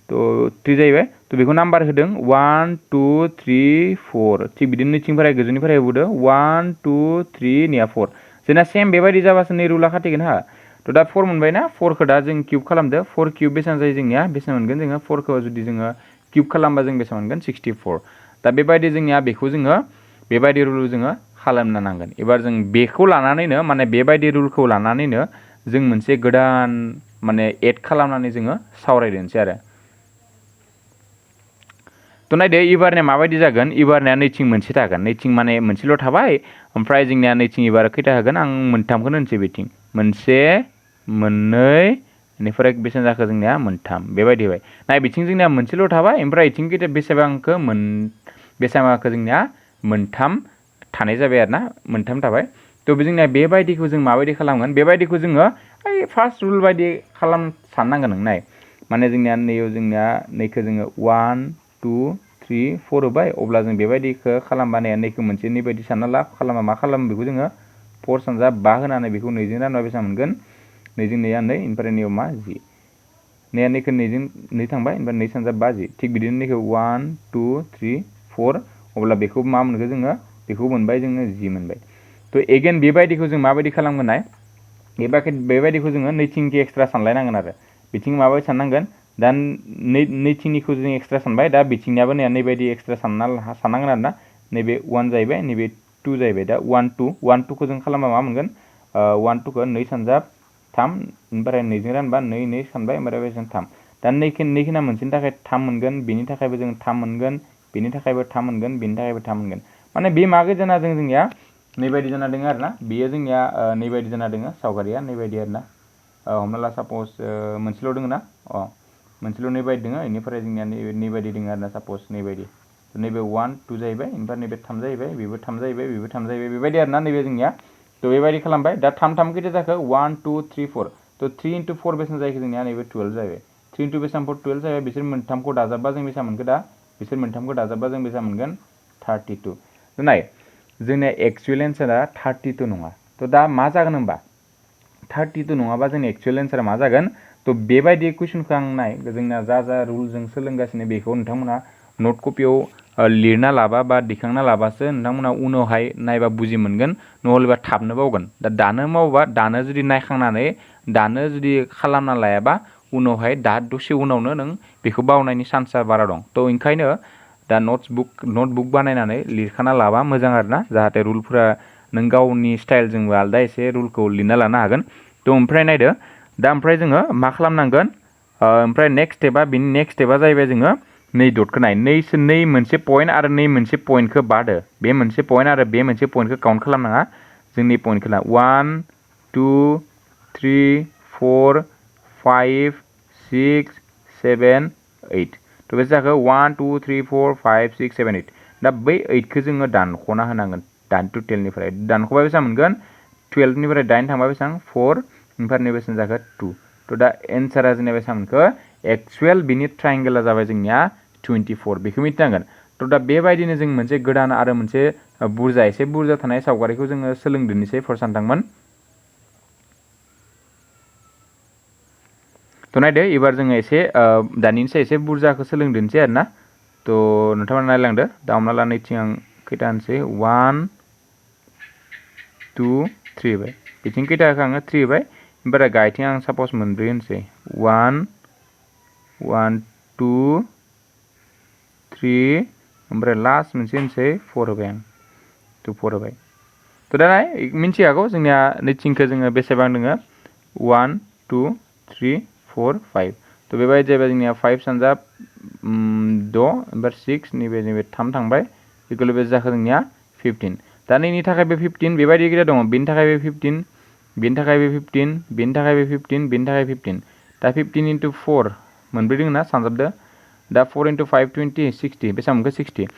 थ' 3 जाहैबाय थ' बेखौ नाम्बार होदों 1 2 3 4 थिग बिदिनो नैथिंनिफ्राय गोजौनिफ्राय होबोदो 1 2 3 निया 4 जोंना सेम बेबायदि जाबासो नै रुला खाथिगोन हा। थ' दा 4 मोनबाय ना 4खौ दा जों किउब खालामदो 4 किउब बेसेबां जायो जोंनिया बेसेबां मोनगोन जोङो 4खौ जुदि जोङो किउब खालामबा जों बेसेबां मोनगोन 64 दा बेबायदि जोंनिया बेखौ जोङो बेबायदि रुल जोङो खालामनो नांगोन। एबार जों बेखौ लानानैनो माने बेबायदि रुलखौ लानानैनो जों मोनसे गोदान माने एड खालामनानै जोङो सावरायदेरनोसै आरो। थ' नायदो एबारनिया माबायदि जागोन एबारनिया नैथिं मोनसे थागोन नैथिं माने मोनसेल' थाबाय ओमफ्राय जोंनिया नैथिं एबार खैथा होगोन आं मोनथामखौनो होनसै बेथिं मोनसे मोननै बेनिफ्राय बेसेबां जाखो जोंनिया मोनथाम बेबायदि होबाय नाय बिथिं जोंनिया मोनसेल' थाबाय ओमफ्राय बिथिं बेसेबांखो बेसेबांखो जोंनिया मोनथाम थानाय जाबाय आरो ना मोनथाम थाबाय। थ' जोंनिया बेबायदिखौ जों माबायदि खालामगोन बेबायदिखौ जोङो ओइ फार्स्ट रुल बायदि साननांगोन नों नाय माने जोंनिया नैयाव जोंनिया नैखौ जोङो 1 2 3 4 होबाय अब्ला जों बेबायदिखौ खालामबा नैखौ मोनसे नैबायदि सानना ला खालामबा मा खालामो बेखौ जोङो 4 सानजा 5 होनानै बेखौ नैजों रानबा बेसेबां मोनगोन नैजों नैया 2 ओमफ्राय नैयाव मा 10 नैया नैखौ नैजों 2 थांबाय ओमफ्राय 2 सानजा 5 10 थिग बिदिनो नैखौ 1 2 3 4 अब्ला बेखौ मा मोनगोन जोङो बेखौ मोनबाय जोङो 10 मोनबाय। थ' एगेन बेबायदिखौ जों माबायदि खालामगोन नाय बेबायदिखौ जोङो नैथिंखौ एक्सट्रा सानलायनांगोन आरो बिथिं माबायदि साननांगोन दा नैथिंनिखौ जों एक्सट्रा सानबाय दा बिथिंनियाबो नैबायदि एक्सट्रा साननांगोन आरो ना नैबे 1 जाहैबाय नैबे 2 जाहैबाय दा 1 2खौ जों खालामबा मा मोनगोन 1 2खौ 2 सानजा 3 ओमफ्राय 2जों रानबा 2 2 सानबाय ओमफ्राय बेसेबां 3 दा नैखिना मोनसेनि थाखाय 3 मोनगोन बेनि थाखायबो जों 3 मोनगोन बेनि थाखायबो 3 मोनगोन बेनि थाखायबो 3 मोनगोन माने बे मा गोजाना जोंनिया नैबायदि जाना दङ आरो ना बेयो जोंनिया नैबायदि जाना दङ सावगारिया नैबायदि आरो ना हमना ला सापस मोनसेल' दङ ना मोनसेल' नैबायदि दङ बेनिफ्राय जोंनिया नैबायदि दङ आरो ना सापस नैबायदि नैबे 1 2 जाहैबाय ओमफ्राय नैबे 3 जाहैबाय बेबो 3 जाहैबाय बेबो 3 जाहैबाय बेबायदि आरो ना नैबे जोंनिया थ' बेबायदि खालामबाय दा 3 3 खैथा जाखो 1 2 3 4 थ' 3 × 4 बेसेबां जाहैखो जोंनिया नैबे 12 जाहैबाय 3 into बेसां 4 12 जाबाय बिसोर मोनथामखौ दाजाबबा जों बेसां मोनगोन दा बिसोर मोनथामखौ दाजाबबा जों बेसां मोनगोन 32 नाय जोंना एक्चुअल एन्सारा 32 नङा थ' दा मा जागोन होनबा 32 नङाबा जोंनि एक्चुअल एन्सारा मा जागोन थ' बेबायदि कुइसनखौ आं नाय जोंना जा रुल जों सोलोंगासिनो बेखौ नोंथांमोना नोट कपियाव लिरना लाबा बा दिखांना लाबासो नोंथांमोना उनावहाय नायबा बुजि मोनगोन नहलेबा थाबनो बावगोन दानो मावबा दानो जुदि नायखांनानै दानो जुदि खालामना लायाबा उनावहाय दा दसे उनावनो नों बेखौ बावनायनि चान्सआ बारा दं थ' ओंखायनो दा नटबुक बानायनानै लिरखाना लाबा मोजां आरोना जाहाथे रुलफोरा नों गावनि स्टाइलजोंबो आलदा एसे रुलखौ लिरना लानो हागोन थ' ओमफ्राय नायदो दा ओमफ्राय जोङो मा खालामनांगोन ओमफ्राय नेक्स्ट स्टेपा बिनि नेक्स्ट स्टेपा जाहैबाय जोङो नै डटखौ नाय नै मोनसे पइन्ट आरो नै मोनसे पइन्टखौ बादो बे मोनसे पइन्ट आरो बे मोनसे पइन्टखौ काउन्ट खालामनाङा जोंनि पइन्टखौ ला 1 2 3 4 5 6 7 8 थ' बे जाखो 1 2 3 4 5 6 7 8 दा बै 8खौ जोङो दानख'ना होनांगोन दान टटेलनिफ्राय दानख'बा बेसेबां मोनगोन 12निफ्राय 8 थांबा बेसेबां 4 ओमफ्राय नै बेसेबां जाखो 2 थ' दा एन्सारा जोंनिया बेसेबां मोनखो एक्चुअल बिनि ट्रायंगोला जाबाय जोंनिया 24 बेखौ मिथिनांगोन थ' दा बेबायदिनो जों मोनसे गोदान आरो मोनसे एसे बुरजा थानाय सावगारिखौ जोङो सोलोंदोनिसै फर सानथांमोन थ' नायदो एबार जोङो एसे दानिनिफ्राय एसे बुरजाखौ सोलोंदोनिसै आरोना थ' नोंथांमोना नायलांदो दा हमना ला नैथिं आं खैथा होनसै 1 2 3 होबाय बिथिं खैथा होखो आङो 3 होबाय ओमफ्राय गायथिं आं सापस मोनब्रै होनसै 1 1 2 3 ओमफ्राय लास्ट मोनसे होनसै 4 होबाय आं 4 होबाय थ' दा मिन्थिखागौ जोंनिया नैथिंखौ जोङो बेसेबां दोङो 1 2 3 4 5 थ' बेबायदि जाबाय जोंनिया 5 सानजाब 6 ओमफ्राय 6 नैबे 3 थांबाय इकुवेल बे जाखो जोंनिया 15 दा नैनि थाखायबो 15 बेबायदि गिदा दङ बेनि थाखायबो 15 बेनि थाखायबो 15 बेनि थाखायबो 15 बेनि थाखाय 15 दा 15 into 4 मोनब्रै दङ ना सानजाबदो दा 4 into 5 20 60 बेसेबां मोनखो 60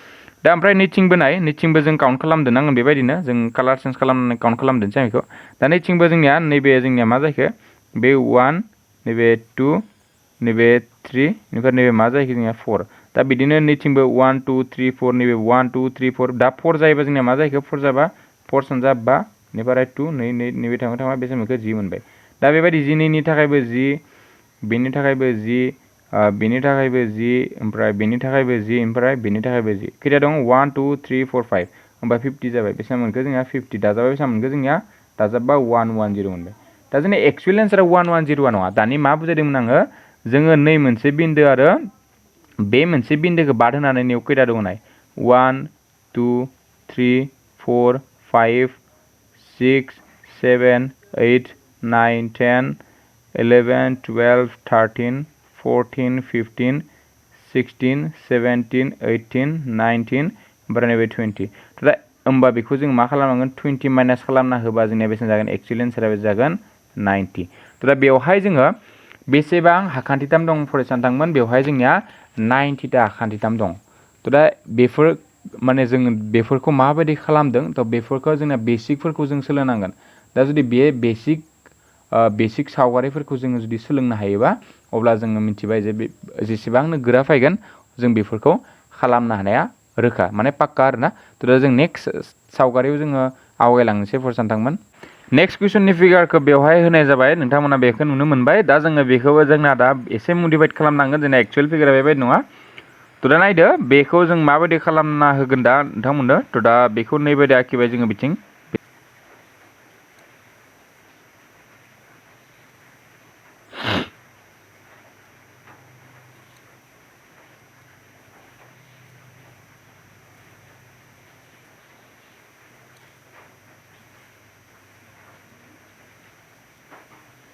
दा ओमफ्राय नैथिंबो नाय नैथिंबो जों काउन्ट खालामदों आङो बेबायदिनो जों कालार चेन्ज खालामनानै काउन्ट खालामदोंसै आं बेखौ दा नैथिंबो जोंनिया नैबे जोंनिया मा जाखो बे 1 नैबे 2 नैबे 3 ओमफ्राय नैबे मा जाहैखो जोंनिया 4 दा बिदिनो नैथिंबो 1 2 3 4 नैबे 1 2 3 4 दा 4 जायोबा जोंनिया मा जाहैखो 4 जाबा 4 सानजा 5 नैबाराय 2 नैबे थांबा बेसे मोनखो 10 मोनबाय दा बेबायदि 10नि थाखायबो 10 बेनि थाखायबो 10 बेनि थाखायबो 10 ओमफ्राय बेनि थाखायबो 10 ओमफ्राय बेनि थाखायबो 10 खैथा दं 1 2 3 4 5 होमबा 50 जाबाय बेसेबां मोनखो जोंनिया 50 दाजाबा बेसेबां मोनखो जोंनिया दाजाबबा 110 मोनबाय दा जोंनि एक्चुअल एन्सारा 1101 नङा दानि मा बुजायदोंमोन आङो जोङो नै मोनसे बिन्दो आरो बे मोनसे बिन्दोखौ बाद होनानै नेव खैथा दङ नाय 1 2 3 4 5 6 7 8 9 10 11 12 13 14 15 16 17 18 19 ओमफ्राय नैबे 20 दा होमबा बेखौ जों मा खालामनांगोन 20 माइनास खालामना होबा जोंनिया बेसेबां जागोन एक्चुअल एन्सारा जागोन 90 दा बेवहाय जोङो बेसेबां हाखान्थिथाम दं फरायसानोथांमोन बेवहाय जोंनिया 90ता हाखान्थिथाम दं थ' दा बेफोर माने जों बेफोरखौ माबायदि खालामदों थ' बेफोरखौ जोंना बेसिकफोरखौ जों सोलोंनांगोन दा जुदि बे बेसिक सावगारिफोरखौ जोङो जुदि सोलोंनो हायोबा अब्ला जोङो मिथिबाय जे जेसेबांनो गोरा फैगोन जों बेफोरखौ खालामनो हानाया रोखा माने पाक्का आरोना थ' दा जों नेक्स्ट सावगारियाव जोङो आवगायलांनोसै फरायसानोथांमोन नेक्स्ट कुइसननि फिगारखौ बेवहाय होनाय जाबाय नोंथांमोना बेखौ नुनो मोनबाय दा जोङो बेखौबो जोंना दा एसे मडिफाइड खालामनांगोन जोंना एक्चुअल फिगारा बेबायदि नङा थ' दा नायदो बेखौ जों माबायदि खालामना होगोन दा नोंथांमोननो थ' दा बेखौ नैबायदि आखिबाय जोङो बिथिं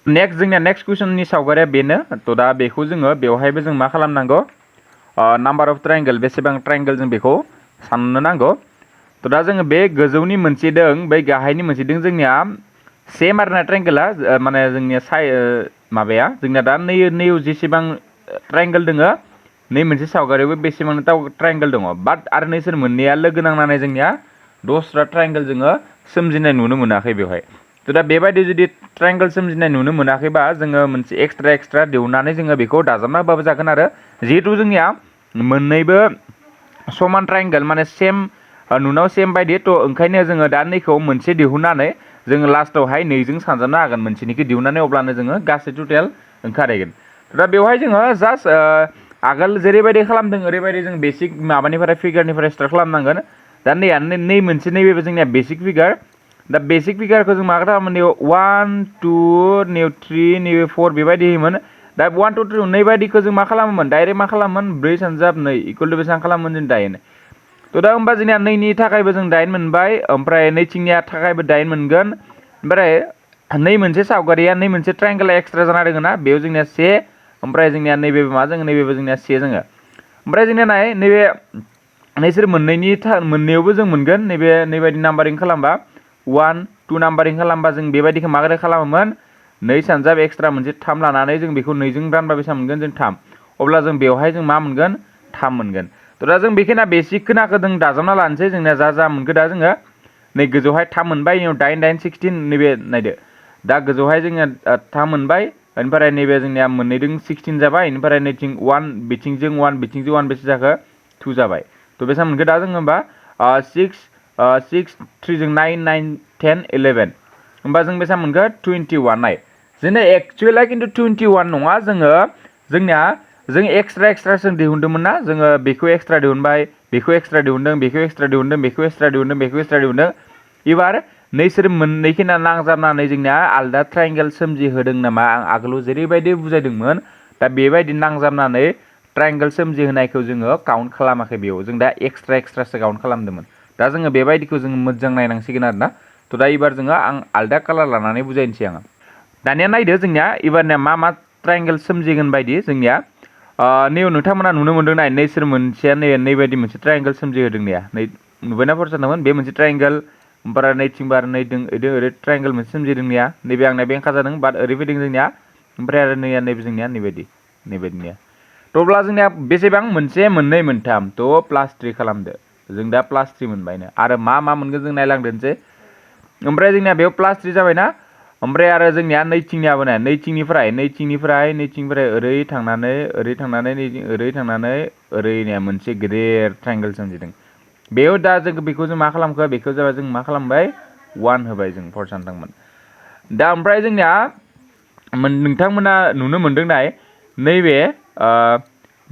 नेक्स्ट कुइसननि सावगारिया बेनो थ' दा बेखौ जोङो बेवहायबो जों मा खालामनांगौ नाम्बार अफ ट्रायंगल बेसेबां ट्रायंगल जों बेखौ साननो नांगौ थ' दा जोङो बे गोजौनि मोनसेदों बै गाहायनि मोनसेदों जोंनिया सेम आरोना ट्रायंगला माने जोंनिया माबाया जोंनिया दा नैयाव जेसेबां ट्रायंगल दोङो नै मोनसे सावगारियावबो बेसेबां ट्रायंगल दङ बाट आरो नैसोर मोननैया लोगो नांनानै जोंनिया दस्रा ट्रायंगल जोङो सोमजिनाय नुनो मोनाखै बेवहाय थ' दा बेबायदि जुदि ट्रायंगल सोमजिनाय नुनो मोनाखैबा जोङो मोनसे एक्सट्रा दिहुननानै जोङो बेखौ दाजाबना होबाबो जागोन आरो जिहेथु जोंनिया मोननैबो समान ट्रायंगल माने सेम नुनायाव सेम बायदि थ' ओंखायनो जोङो दा नैखौ मोनसे दिहुननानै जोङो लास्टावहाय नैजों सानजाबनो हागोन मोनसेनिखौ दिहुननानै अब्लानो जोङो गासै टटेल ओंखारहैगोन दा बेवहाय जोङो जास्ट आगोल जेरैबायदि खालामदों ओरैबायदि जों बेसिक माबानिफ्राय फिगारनिफ्राय स्टार्ट खालामनांगोन दा नै मोनसे नैबेबो जोंनिया बेसिक फिगार दा बेसिक फिगारखौ जों मा खालामो नैबे 1 2 नैबे 3 नैबे 4 बेबायदि होयोमोन दा 1 2 3 नै बायदिखौ जों मा खालामोमोन डाइरेक्ट मा खालामोमोन 4 सानजाब 2 इकुवेल टु बेसेबां खालामोमोन जों 8 थ' दा होमबा जोंनिया नैनि थाखायबो जों 8 मोनबाय ओमफ्राय नैथिंनिया थाखायबो 8 मोनगोन ओमफ्राय नै मोनसे सावगारिया नै मोनसे ट्रायंगल एक्सट्रा जाना दङ ना बेयाव जोंनिया 1 ओमफ्राय जोंनिया नैबेबो मा जोङो नैबेबो जोंनिया 1 जोङो ओमफ्राय जोंनिया नाय नैबे नैसोर मोननैयावबो जों मोनगोन नैबायदि नाम्बारिं खालामबा 1 2 नाम्बारिं खालामबा जों बेबायदिखौ माबोरै खालामोमोन 2 सानजाब एक्सट्रा मोनसे 3 लानानै जों बेखौ 2 जों रानबा बेसेबां मोनगोन जों 3 अब्ला जों बेवहाय जों मा मोनगोन 3 मोनगोन थ' दा जों बेखिना बेसिक खोनाखौ जों दाजाबना लानोसै जोंनिया जा मोनगोन दा जोङो नै गोजौहाय 3 मोनबाय 8 8 16 नैबे नायदो दा गोजौहाय जोंनिया 3 मोनबाय ओमफ्राय नैबे जोंनिया मोननैजों 16 जाबाय ओमफ्राय नैथिं 1 बिथिंजों 1 बिथिंजों 1 बेसे जाखो 2 जाबाय थ' बेसेबां मोनगोन दा जोङो होमबा 6 3 जों 9 9 10 11 होमबा जों बेसेबां मोनगोन 21 नाय जोंना एक्चुवेला खिन्थु 21 नङा जोंनिया जों एक्सट्रा जों दिहुनदोंमोन ना जोङो बेखौ एक्सट्रा दिहुनबाय बेखौ एक्सट्रा दिहुनदों बेखौ एक्सट्रा दिहुनदों बेखौ एक्सट्रा दिहुनदों बेखौ एक्सट्रा दिहुनदों एबार नैसोर मोननैखिना नांजाबनानै जोंनिया आलदा ट्रायंगल सोमजिहोदों नामा आं आगोलाव जेरैबायदि बुजायदोंमोन दा बेबायदि नांजाबनानै ट्रायंगल सोमजिहोनायखौ जोङो काउन्ट खालामाखै बेयाव जों दा एक्सट्रासो काउन्ट खालामदोंमोन दा जोङो बेबायदिखौ जोङो मोजां नायनांसिगोन आरोना थ' दा एबार जोङो आं आलदा कालार लानानै बुजायनोसै आङो दानिया नायदो जोंनिया एबारनिया मा ट्रायंगल सोमजिगोन बायदि जोंनिया नैयाव नोंथांमोना नुनो मोनदों नाय नैसोर मोनसेया नैबायदि मोनसे ट्रायंगल सोमजिहोदों नैया नुबायना फरायसानोमोन बे मोनसे ट्रायंगल ओमफ्राय नैथिंबो आरो नैदों ओरै ट्रायंगल मोनसे सोमजिदों नैया नैबे आंना बेंखा जादों बाट ओरै फैदों जोंनिया ओमफ्राय आरो नैया नैबे जोंनिया नैबायदिनिया थ' अब्ला जोंनिया बेसेबां मोनसे मोननै मोनथाम थ' +3 खालामदो जों दा +3 मोनबायनो आरो मा मोनगोन जों नायलांदोनसै ओमफ्राय जोंनिया बेयाव +3 जाबायना ओमफ्राय आरो जोंनिया नैथिंनियाबो नाय नैथिंनिफ्राय ओरै थांनानै ओरै ओरैनिया मोनसे गेदेर ट्रायंगल सोमजिदों बेयाव दा जों बेखौ जों मा खालामखो बेखौ जाबाय जों मा खालामबाय 1 होबाय जों फरायसानोमोन दा ओमफ्राय जोंनिया नोंथांमोना नुनो मोनदों नाय नैबे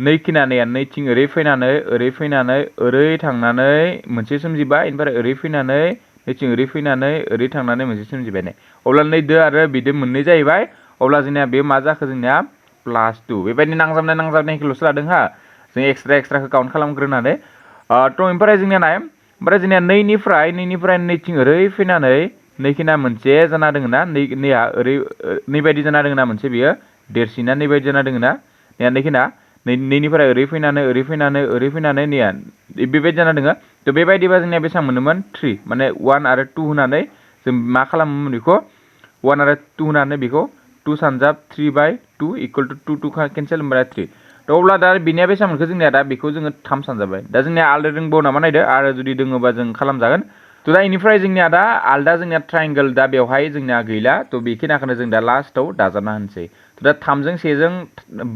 नैथिं ओरै फैनानै ओरै थांनानै मोनसे सोमजिबाय ओमफ्राय ओरै फैनानै नैथिं ओरै फैनानै ओरै थांनानै मोनसे सोमजिबाय नै अब्ला नैदो आरो बिदो मोननै जाहैबाय अब्ला जोंनिया बे मा जाखो जोंनिया +2 बेबायदि नांजाबनायखौल'सो लादों हा जों एक्सट्राखौ काउन्ट खालामग्रोनानै थ' ओमफ्राय जोंनिया नाय ओमफ्राय जोंनिया नैनिफ्राय नैथिं ओरै फैनानै नैखिना मोनसे जाना दोङो ना नैया ओरै नैबायदि जाना दोङो ना मोनसे बियो देरसिना नैबायदि जाना दोङो ना नैखिना नैनिफ्राय ओरै फैनानै नैया बेबायदि जाना दोङो थ' बेबायदिबा जोंनिया बेसेबां मोनोमोन 3 माने 1 आरो 2 होनानै जों मा खालामोमोन बेखौ 1 आरो 2 होनानै बेखौ 2 सानजाब 3/2 इकुवेल टु 2 केन्सेल ओमफ्राय 3 थ' अब्ला दा बेनिया बेसेबां मोनखो जोंनिया दा बेखौ जोङो 3 सानजाबाय दा जोंनिया आलदा दंबावो नामा नायदो आरो जुदि दङोबा जों खालामजागोन थ' दा बेनिफ्राय जोंनिया दा आलदा जोंनिया ट्रायंगल दा बेवहाय जोंनिया गैला थ' बेखिनिखौनो जों दा लास्टआव दाजाबना होनोसै थ' दा 3जों 1जों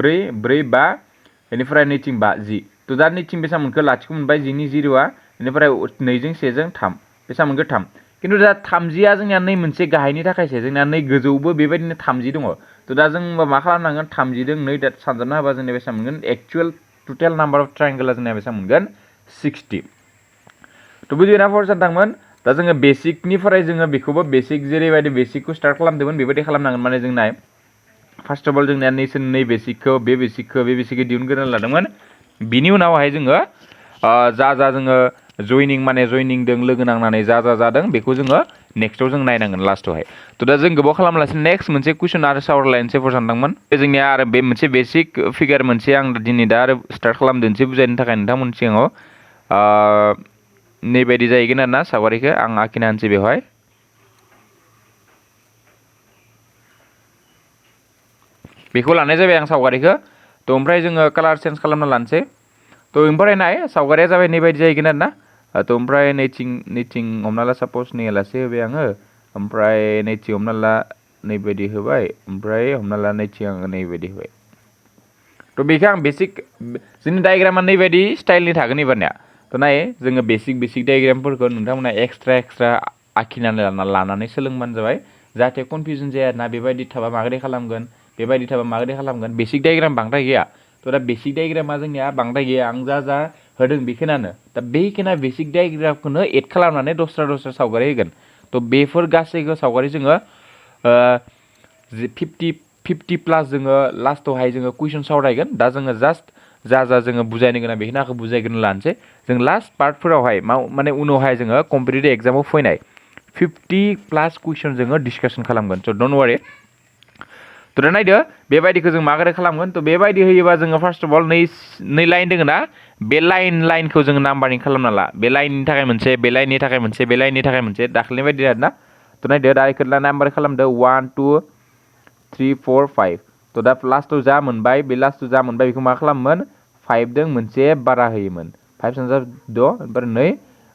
4 4 5 बेनिफ्राय नैथिं 5 10 थ' दा नैथिं बेसेबां मोनखो लाथिख' मोनबाय 10नि 0आ बेनिफ्राय 2जों 1जों 3 बेसेबां मोनखो 3 खिन्थु दा 30आ जोंनिया नै मोनसे गाहायनि थाखायसो जोंनिया नै गोजौबो बेबायदिनो 30 दङ थ' दा जों होमबा मा खालामनांगोन 30जों 2 दा सानजाबना होबा जोंनिया बेसेबां मोनगोन एक्चुवेल टटेल नाम्बार अफ ट्रायंगला जोंनिया बेसेबां मोनगोन 60 थ' बुजिना फरायसानोमोन दा जोङो बेसिकनिफ्राय जोङो बेखौबो बेसिक जेरैबायदि बेसिकखौ स्टार्ट खालामदोंमोन बेबायदि खालामनांगोन माने जों नाय फार्स्ट अफ अल जोंनिया नै बेसिकखौ दिहुनग्रोना लादोंमोन बिनि उनावहाय जोङो जा जोङो जयनिंदों लोगो नांनानै जा जादों बेखौ जोङो नेक्स्टआव जों नायनांगोन लास्टआवहाय थ' दा जों गोबाव खालामलासिनो नेक्स्ट मोनसे कुइसन आरो सावरायलायनोसै फर सानदोंमोन जोंनिया आरो बे मोनसे बेसिक फिगार मोनसे आं दिनै दा आरो स्टार्ट खालामदोंसै बुजायनो थाखाय नोंथांमोननि सिगाङाव नैबायदि जाहैगोन आरोना सावगारिखौ आं आखिना होनसै बेवहाय बेखौ लानाय जाबाय आं सावगारिखौ थ' ओमफ्राय जोङो कालार चेन्ज खालामना लानोसै थ' ओमफ्राय नाय सावगारिया जाबाय नैबायदि जाहैगोन आरोना थ' ओमफ्राय नैथिं हमना ला सापस नैयालासे होबाय आङो ओमफ्राय नैथि हमना ला नैबायदि होबाय ओमफ्राय हमना ला नैथि आङो नैबायदि होबाय तो बेखौ आं बेसिक जोंनि डायग्रामा नैबायदि स्टाइलनि थागोन एबारनिया तो नाय जोङो बेसिक डायग्रामफोरखौ नोंथांमोना एक्सट्रा आखिनानै लानानै सोलोंबानो जाबाय जाहाथे कनफिउजन जाया ना बेबायदि थाबा माबोरै खालामगोन बेबायदि थाबा माबोरै खालामगोन बेसिक डायग्राम बांद्राय गैया तो दा बेसिक डायग्रामा जोंनिया बांद्राय गैया आं जा होदों बेखिनियानो दा बेखिना बेसिक डायग्रामखौनो एड खालामनानै दस्रा सावगारि होगोन तो बेफोर गासैबो सावगारि जोङो 50 प्लास जोङो लास्टआवहाय जोङो कुइसन सावरायगोन दा जोङो जास्ट जा जोङो बुजायनो गोनां बेखिनिखौ बुजायग्रोनो लानोसै जों लास्ट पार्टफोरावहाय माने उनावहाय जोङो कम्पिटिटिभ एग्जामाव फैनाय 50 प्लास कुइसन जोङो डिसकासन खालामगोन स' डन्ट वारि तो दा नायदो बेबायदिखौ जों माबोरै खालामगोन तो बेबायदि होयोबा जोङो फार्स्ट अफ अल नै लाइन दोङो ना बे लाइनखौ जोङो नाम्बारिं खालामना ला बे लाइननि थाखाय मोनसे बे लाइननि थाखाय मोनसे बे लाइननि थाखाय मोनसे दाख्लैनि बायदि आरोना तो नायदो दा इखौ नाम्बार खालामदो 1 2 3 4 5 तो दा लास्टआव जा मोनबाय बे लास्टआव जा मोनबाय बेखौ मा खालामोमोन 5 दों मोनसे बारा होयोमोन 5 सानजा 6 ओमफ्राय 2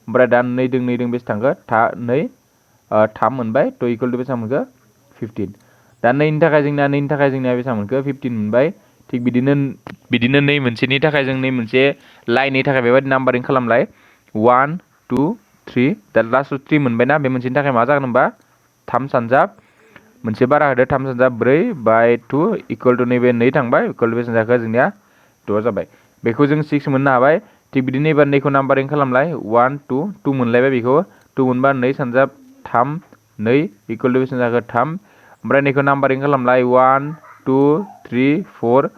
ओमफ्राय दा 2 दों बेसे थांखो 2 3 मोनबाय तो इक्वल टू बेसेबां मोनखो 15 दा 2नि थाखाय जोंनिया बेसेबां मोनखो 15 मोनबाय थिग बिदिनो 2 मोनसेनि थाखाय जों 2 मोनसे लाइननि थाखाय बेबायदि नाम्बारिं खालामलाय 1 2 3 दा लास्टआव 3 मोनबायना बे मोनसेनि थाखाय मा जागोन होनबा 3 सानजाब मोनसे बारा होदो 3 सानजाब 4 बाय 2 इक्वल टू नैबे 2 थांबाय इक्वल टू बेसेबां जाखो जोंनिया 6 जाबाय बेखौ जों 6 मोननो हाबाय थिग बिदिनो एबार 2खौ नाम्बारिं खालामलाय 1 2 2 मोनलायबाय बेखौ 2 मोनबा 2 सानजाब 3 2 इक्वल टू बेसेबां जाखो 3 ओमफ्राय 2खौ नाम्बारिं खालामलाय 1 2 3 4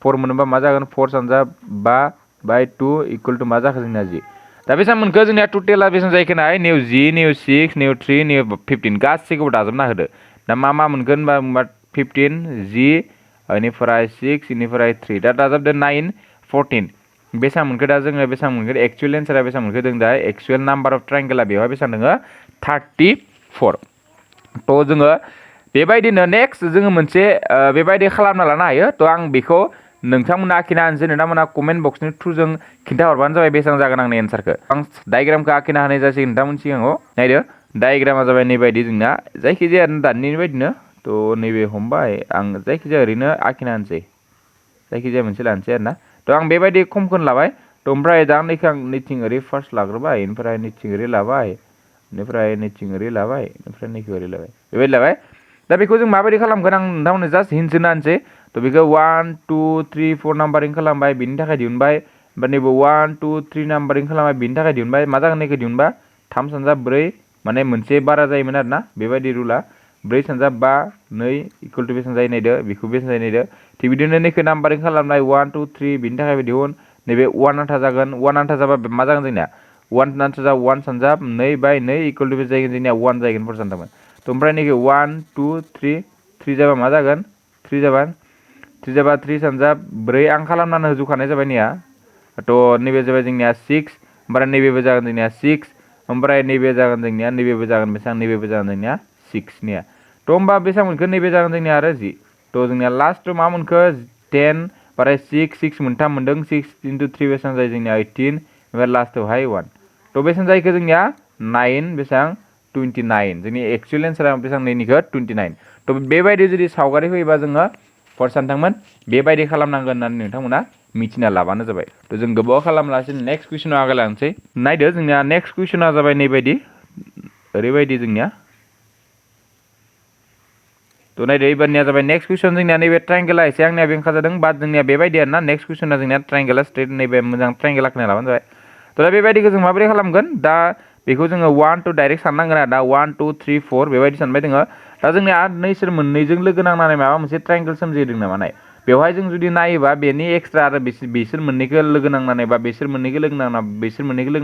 4 मोनोबा मा जागोन 4 सानजाब 5 बाय 2 इक्वल टू मा जाखो जोंनिया 10 दा बेसेबां मोनखो जोंनिया टटेला बेसेबां जाहैखो नाय निउ 10 निउ 6 निउ 3 निउ 15 गासैखौबो दाजाबना होदो दा मा मोनगोन होनबा 15 10 बेनिफ्राय 6 बेनिफ्राय 3 दा दाजाबदो 9 14 बेसेबां मोनखो दा जोङो बेसेबां मोनखो एक्चुअल एन्सारा बेसेबां मोनखो जों दा एक्चुअल नाम्बार अफ ट्रायंगोला बेवहाय बेसेबां दङ 34 तो जोङो बेबायदिनो नेक्स्ट जोङो मोनसे बेबायदि खालामना लानो हायो तो आं बेखौ नोंथांमोना आखिना होनोसै नोंथांमोना कमेन्ट बक्सनि थ्रुजों खिन्थाहरबानो जाबाय बेसेबां जागोन आंनि एन्सारखौ आं डायग्रामखौ आखिना होनाय जासिगोन नोंथांमोन सिगाङाव नायदो डायग्रामा जाबाय नैबायदि जोंना जायखिजाया दानि बायदिनो तो नैबे हमबाय आं जायखिजाया ओरैनो आखिना होनोसै जायखिजाया मोनसे लानोसै आरोना तो आं बेबायदि खमखौनो लाबाय तो ओमफ्राय दा नैखौ आं नैथिं ओरै फार्स्ट लाग्रोबाय ओमफ्राय नैथिं ओरै लाबाय बेनिफ्राय नैथिं ओरै लाबाय ओमफ्राय नैखौ ओरै लाबाय बेबायदि लाबाय दा बेखौ जों माबायदि खालामगोन आं नोंथांमोननो जास्ट हिन्ट्स होना होनोसै तो बेखौ 1 2 3 4 नाम्बारिं खालामबाय बिनि थाखाय दिहुनबाय ओमफ्राय नैबे 1 2 3 नाम्बारिं खालामबाय बिनि थाखाय दिहुनबाय मा जागोन नैखौ दिहुनबा 3 सानजाब 4 माने मोनसे बारा जायोमोन आरोना बेबायदि रुला 4 सानजाब 5 2 इक्वल टू बेसेबां जायो नायदो बेखौ बेसेबां जायो नायदो थिग बिदिनो नैखौ नाम्बारिं खालामनाय 1 2 3 बिनि थाखाय दिहुन नैबे 1 आन्था जागोन 1 आन्था जाबा मा जागोन जोंनिया 1 आन्था जाबा 1 सानजाब 2 बाय 2 इक्वल टू बेसे जागोन जोंनिया 1 जागोन फर सानजाबमोन तो ओमफ्राय नैखौ 1 2 3 3 जाबा मा जागोन 3 जाबा 3 सानजाब 4 आं खालामनानै होजुखानाय जाबाय निया तो नैबे जाबाय जोंनिया 6 ओमफ्राय नैबेबो जागोन जोंनिया 6 ओमफ्राय नैबे जागोन जोंनिया नैबेबो जागोन बेसेबां नैबेबो जागोन जोंनिया 6 निया तो होमबा बेसेबां मोनखो नैबे जागोन जोंनिया आरो 10 तो जोंनिया लास्टआव मा मोनखो 10 बाराय 6 मोनथाम मोनदों 6 into 3 बेसेबां जायो जोंनिया 18 ओमफ्राय लास्टआवहाय 1 तो बेसेबां जाहैखो जोंनिया 9 बेसेबां 29 जोंनि एक्चुअल एन्सारा बेसेबां नैनिखौ 29 तो बेबायदि जुदि सावगारि फैयोबा जोङो फर सानथांमोन बेबायदि खालामनांगोन होननानै नोंथांमोना मिथिना लाबानो जाबाय तो जों गोबाव खालामलासिनो नेक्स्ट कुइसनाव आगायलांसै नायदो जोंनिया नेक्स्ट कुइसना जाबाय नैबायदि ओरैबायदि जोंनिया तो नायदो एबारनिया जाबाय नेक्स्ट कुइसन जोंनिया नैबे ट्रायंगोला एसे आंनिया बेंखा जादों बाट जोंनिया बेबायदि आरोना नेक्स्ट कुइसना जोंनिया ट्रायंगोला स्ट्रेट नैबे मोजां ट्रायंगोल आखिना लाबानो जाबाय तो दा बेबायदिखौ जों माबोरै खालामगोन दा बेखौ जोङो 1 2 डाइरेक्ट साननांगोन आरो दा 1 2 3 4 बेबायदि सानबाय दोङो दा जोंनिया नैसोर मोननैजों लोगो नांनानै माबा मोनसे ट्रायंगोल सोमजिहोदों नामा नाय बेवहाय जों जुदि नायोबा बेनि एक्सट्रा आरो बिसोर मोननैखौ लोगो नांनानै बा बिसोर मोननैखौ लोगो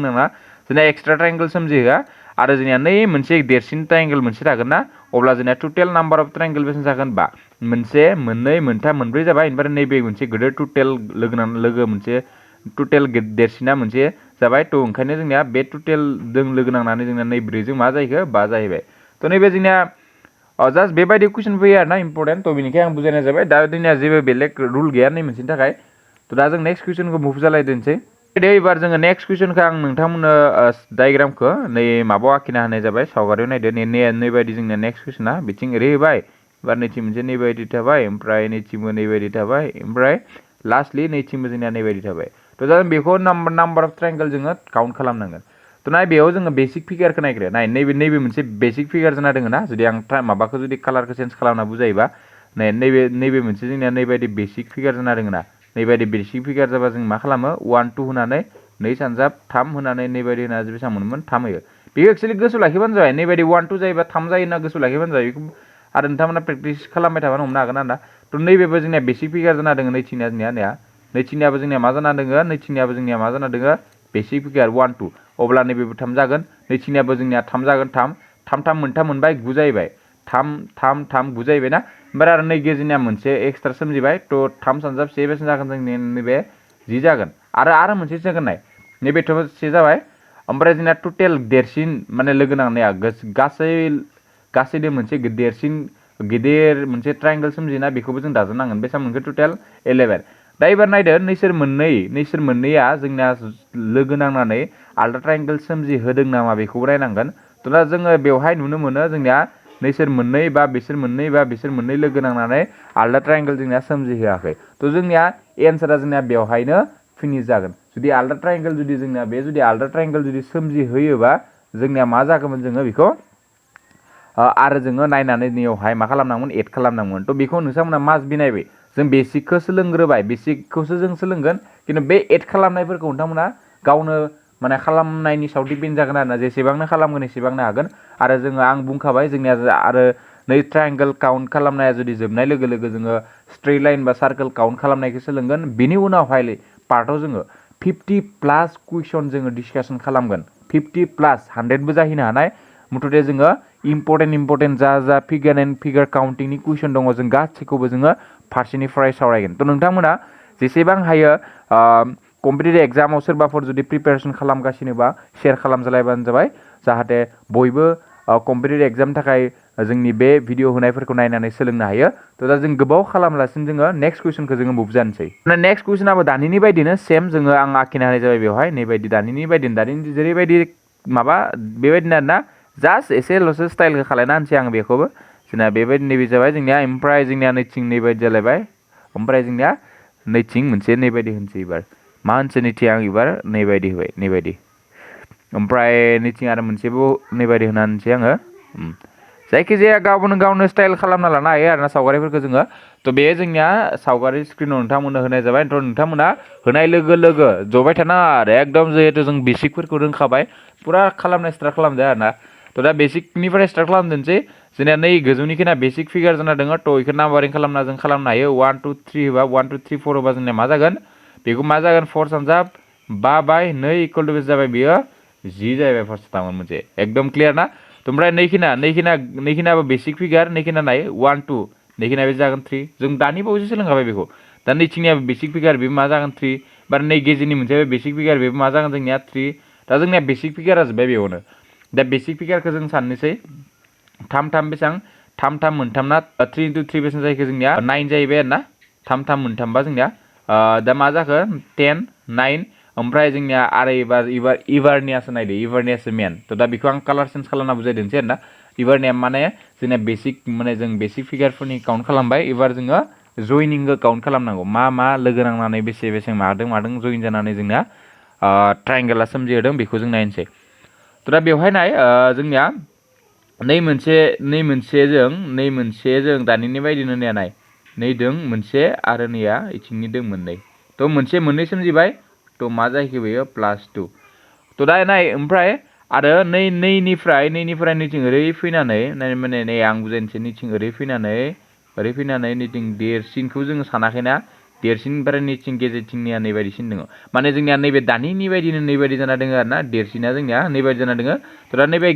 नांना जोंना एक्सट्रा ट्रायंगोल सोमजिहोआ आरो जोंनिया नै मोनसे देरसिन ट्रायंगोल मोनसे थागोन ना अब्ला जोंनिया टोटेल नाम्बार अफ ट्रायंगोल बेसेबां जागोन 5 मोनसे मोननै मोनथाम मोनब्रै जाबाय ओमफ्राय नैबे मोनसे गिदिर टोटेल लोगो मोनसे टोटेल देरसिना मोनसे जाबाय तो ओंखायनो जोंनिया बे टोटेल जों लोगो नांनानै जोंना नै 4जों मा जाहैखो 5 जाहैबाय तो नैबे जोंनिया जास्ट बेबायदि कुइसन फैयो आरोना इम्पर्टेन्ट तो बेनिखाय आं बुजायनाय जाबाय दा जोंनिया जेबो बेलेग रुल गैया नै मोनसेनि थाखाय तो दा जों नेक्स्ट कुइसनखौ मुभ जालायदोंसै एबार जोङो नेक्स्ट कुइसनखौ आं नोंथांमोननो डायग्रामखौ नै माबायाव आखिना होनाय जाबाय सावगारियाव नायदो नै बायदि जोंना नेक्स्ट कुइसना बिथिं ओरै होबाय एबार नैथिं मोनसे नै बायदि थाबाय ओमफ्राय नैथिंबो नै बायदि थाबाय ओमफ्राय लास्टलि नैथिंबो जोंना नै बायदि थाबाय थ' दा बेखौ नाम्बार अफ ट्रायंगल जोङो काउन्ट खालामनांगोन थ' नाय बेयाव जोङो बेसिक फिगारखौ नायग्रो नाय नैबे मोनसे बेसिक फिगार जाना दङ ना जुदि आं माबाखौ जुदि कालारखौ चेन्ज खालामना बुजायोबा नैबे मोनसे जोंनिया नैबायदि बेसिक फिगार जाना दङ ना नैबायदि बेसिक फिगार जाबा जों मा खालामो 1 2 होनानै नै सानजाब 3 होनानै नैबायदि होना बेसेबां मोनोमोन 3 होयो बेखौ एक्चुअलि गोसोआव लाखिबानो जाबाय नैबायदि 1 2 जायोबा 3 जायो होनना गोसोआव लाखिबानो जाबाय बेखौ आरो नोंथांमोना प्रेक्टिस खालामबाय थाबानो हमनो हागोन आरोना थ' नैबेबो जोंनिया बेसिक फिगार जाना दङ नैथिंनिया जोंनिया नैथिंनियाबो जोंनिया मा जाना दङ नैथिंनियाबो जोंनिया मा जाना दङ बेसिक फिगार 1 2 अब्ला नैबेबो 3 जागोन नैथिंनियाबो जोंनिया 3 जागोन 3 मोनथाम मोनबाय 9 जाहैबाय 3 9 जाहैबाय ना ओमफ्राय आरो नै गेजेरनिया मोनसे एक्सट्रा सोमजिबाय थ' 3 सानजाब 1 बेसेबां जागोन जोंनि नैबे 10 जागोन आरो मोनसे जागोन नाय नैबेथ' 1 जाबाय ओमफ्राय जोंना टटेल देरसिन माने लोगो नांनाया गासैनो मोनसे देरसिन गिदिर मोनसे ट्रायंगल सोमजिना बेखौबो जों दाजाबनांगोन बेसेबां मोनखो टटेल 11 दा एबार नायदो नैसोर मोननैया जोंना लोगो नांनानै आलदा ट्रायंगल सोमजिहोदों नामा बेखौबो नायनांगोन थ' दा जोङो बेवहाय नुनो मोनो जोंनिया नैसोर मोननै बा बिसोर मोननै लोगो नांनानै आलदा ट्रायंगल जोंनिया सोमजिहोआखै थ' जोंनिया एन्सारा जोंनिया बेवहायनो फिनिश जागोन जुदि आलदा ट्रायंगल जुदि आलदा ट्रायंगल जुदि सोमजिहोयोबा जोंनिया मा जागौमोन जोङो बेखौ आरो जोङो नायनानै नैयावहाय मा खालामनांगोन एड खालामनांगोन थ' बेखौ नोंथांमोना मास्ट बिनायबाय जों बेसिकखौ सोलोंग्रोबाय बेसिकखौसो जों सोलोंगोन खिन्थु बे एड खालामनायफोरखौ नोंथांमोना गावनो माने खालामनायनि सायाव डिपेन्ड जागोन आरोना जेसेबांनो खालामगोन एसेबांनो हागोन आरो जोङो आं बुंखाबाय जोंनिया आरो नै ट्रायंगल काउन्ट खालामनाया जुदि जोबनाय लोगो लोगो जोङो स्ट्रेट लाइन बा सार्कोल काउन्ट खालामनायखौ सोलोंगोन बिनि उनावहाय पार्टआव जोङो 50+ कुइसन जोङो डिसकासन खालामगोन 50+ 100बो जाहैनो हानाय मुथथे जोङो इम्परटेन्ट जा फिगार एन्ड फिगार काउन्टिंनि कुइसन दङ जों गासैखौबो जोङो फारसेनिफ्राय सावरायगोन थ' नोंथांमोना जेसेबां हायो कम्पिटिटिभ एग्जामाव सोरबाफोर जुदि प्रिपेरेसन खालामगासिनोबा शेयार खालामजालायबानो जाबाय जाहाथे बयबो कम्पिटिटिभ एग्जामनि थाखाय जोंनि बे भिडिअ होनायफोरखौ नायनानै सोलोंनो हायो थ' दा जों गोबाव खालामलासिनो जोङो नेक्स्ट कुइसनखौ जोङो मुभ जानोसै नेक्स्ट कुइसनाबो दानिनि बायदिनो सेम जोङो आं आखिना होनाय जाबाय बेवहाय नैबायदि दानिनि जेरैबायदि माबा बेबायदिनो आरोना जास्ट एसेल'सो स्टाइलखौ खालायना होनसै आं बेखौबो जोंना बेबायदि नैबे जाबाय जोंनिया ओमफ्राय जोंनिया नैथिं नैबायदि जालायबाय ओमफ्राय जोंनिया नैथिं मोनसे नैबायदि होनसै एबार मा होनसै नैथिं आं एबार नैबायदि होबाय नैबायदि ओमफ्राय नैथिं आरो मोनसेबो नैबायदि होना होनसै आङो जायखिजाया गावनो स्टाइल खालामना लानो हायो आरोना सावगारिफोरखौ जोङो थ' बे जोंनिया सावगारि स्क्रिनाव नोंथांमोननो होनाय जाबाय थ' नोंथांमोना होनाय लोगो लोगो जबाय थानाङा आरो एकदम जिहेथु जों बेसिकफोरखौ रोंखाबाय फुरा खालामनाय स्टार्ट खालामदो आरोना थ' दा बेसिकनिफ्राय स्टार्ट खालामदोंसै जोंनिया नै गोजौनिखिना बेसिक फिगार जाना दङ थ' बेखौ नाम्बारिं खालामना जों खालामनो हायो 1 2 3 होबा 1 2 3 4 होबा जोंनिया मा जागोन बेखौ मा जागोन 4 सानजाब 5/2 इक्वल टु बेसे जाबाय बियो 10 जाहैबाय फार्स्ट टाइम मोनसे एकदम क्लियार ना ओमफ्राय नैखिनाबो बेसिक फिगार नैखिना नाय 1 2 नैखिना बे जागोन 3 जों दानि बावैसो सोलोंखाबाय बेखौ दा नैथिंनियाबो बेसिक फिगार बेबो मा जागोन 3 बा नै गेजेरनि मोनसे बेसिक फिगार बेबो मा जागोन जोंनिया 3 दा जोंनिया बेसिक फिगारा जोब्बाय बेयावनो दा बेसिक फिगारखौ जों साननोसै 3 बेसेबां 3 मोनथाम ना 3 into 3 बेसेबां जाहैखो जोंनिया 9 जाहैबाय आरो ना 3 मोनथामबा जोंनिया दा मा जाखो 10 9 ओमफ्राय जोंनिया आरो इभारनियासो नायदो इभारनियासो मेन थ' दा बेखौ आं कालार चेन्ज खालामना बुजायदोंसै आरोना इभारनिया माने जोंना बेसिक माने जों बेसिक फिगारफोरनि काउन्ट खालामबाय एबार जोङो जयनिंखौ काउन्ट खालामनांगौ मा लोगो नांनानै बेसे मादों जयन जानानै जोंना ट्रायंगला सोमजिहोदों बेखौ जों नायनोसै थ' दा बेवहाय नाय जोंनिया नै मोनसेजों दानिनि बायदिनो नाय नै दों मोनसे आरो नैया इथिंनि दों मोननै थ' मोननै सोमजिबाय थ' मा जाहैखो बेयो +2 थ' दा नाय ओमफ्राय आरो नैनिफ्राय नैथिं ओरै फैनानै माने नै आं बुजायनोसै नैथिं ओरै फैनानै नैथिं देरसिनखौ जोङो सानाखैना देरसिननिफ्राय नैथिं गेजेरथिंनिया नैबायदिसिन दङ माने जोंनिया नैबे दानिनि बायदिनो नैबायदि जाना दङ आरोना देरसिना जोंनिया नैबायदि जाना दङ थ' दा नैबे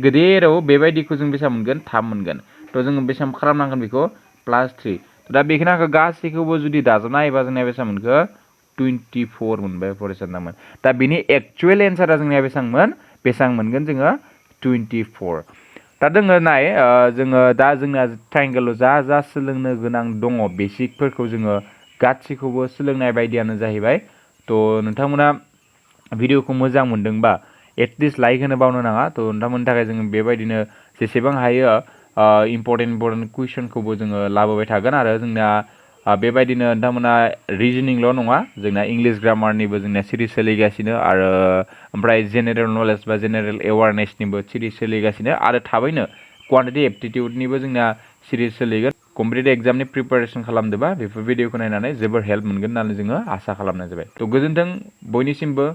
गेदेराव बेबायदिखौ जों बेसेबां मोनगोन 3 मोनगोन थ' जोङो बेसेबां खालामनांगोन बेखौ +3 दा बेखिनिखौ गासैखौबो जुदि दाजाबना नायोबा जोंनिया बेसेबां मोनखो 24 मोनबाय फरायसाफोरनामोन दा बिनि एक्चुयेल एन्सारा जोंनिया बेसेबां मोनगोन जोङो 24 दा जोङो नाय जोङो दा जोंना ट्रायंगोलाव जा सोलोंनो गोनां दङ बेसिकफोरखौ जोङो गासैखौबो सोलोंनाय बायदियानो जाहैबाय थ' नोंथांमोना भिडिअखौ मोजां मोनदोंबा एटलिस्ट लाइक होनो बावनो नाङा थ' नोंथांमोननि थाखाय जोङो बेबायदिनो जेसेबां हायो इम्परटेन्ट कुइसनखौबो जोङो लाबोबाय थागोन आरो जोंना बेबायदिनो नोंथांमोना रिजनिंल' नङा जोंना इंलिश ग्रामारनिबो जोंना सिरिज सोलिगासिनो आरो ओमफ्राय जेनेरेल नलेज बा जेनेरेल एवारनेसनिबो सिरिज सोलिगासिनो आरो थाबैनो क्वान्टिटि एप्टिटिउडनिबो जोंना सिरिज सोलिगोन कम्पिटिटिभ एग्जामनि प्रिपारेसन खालामदोंबा बेफोर भिडिअखौ नायनानै जोबोर हेल्प मोनगोन होननानै जोङो आसा खालामनाय जाबाय थ' गोजोन्थों बयनिसिमबो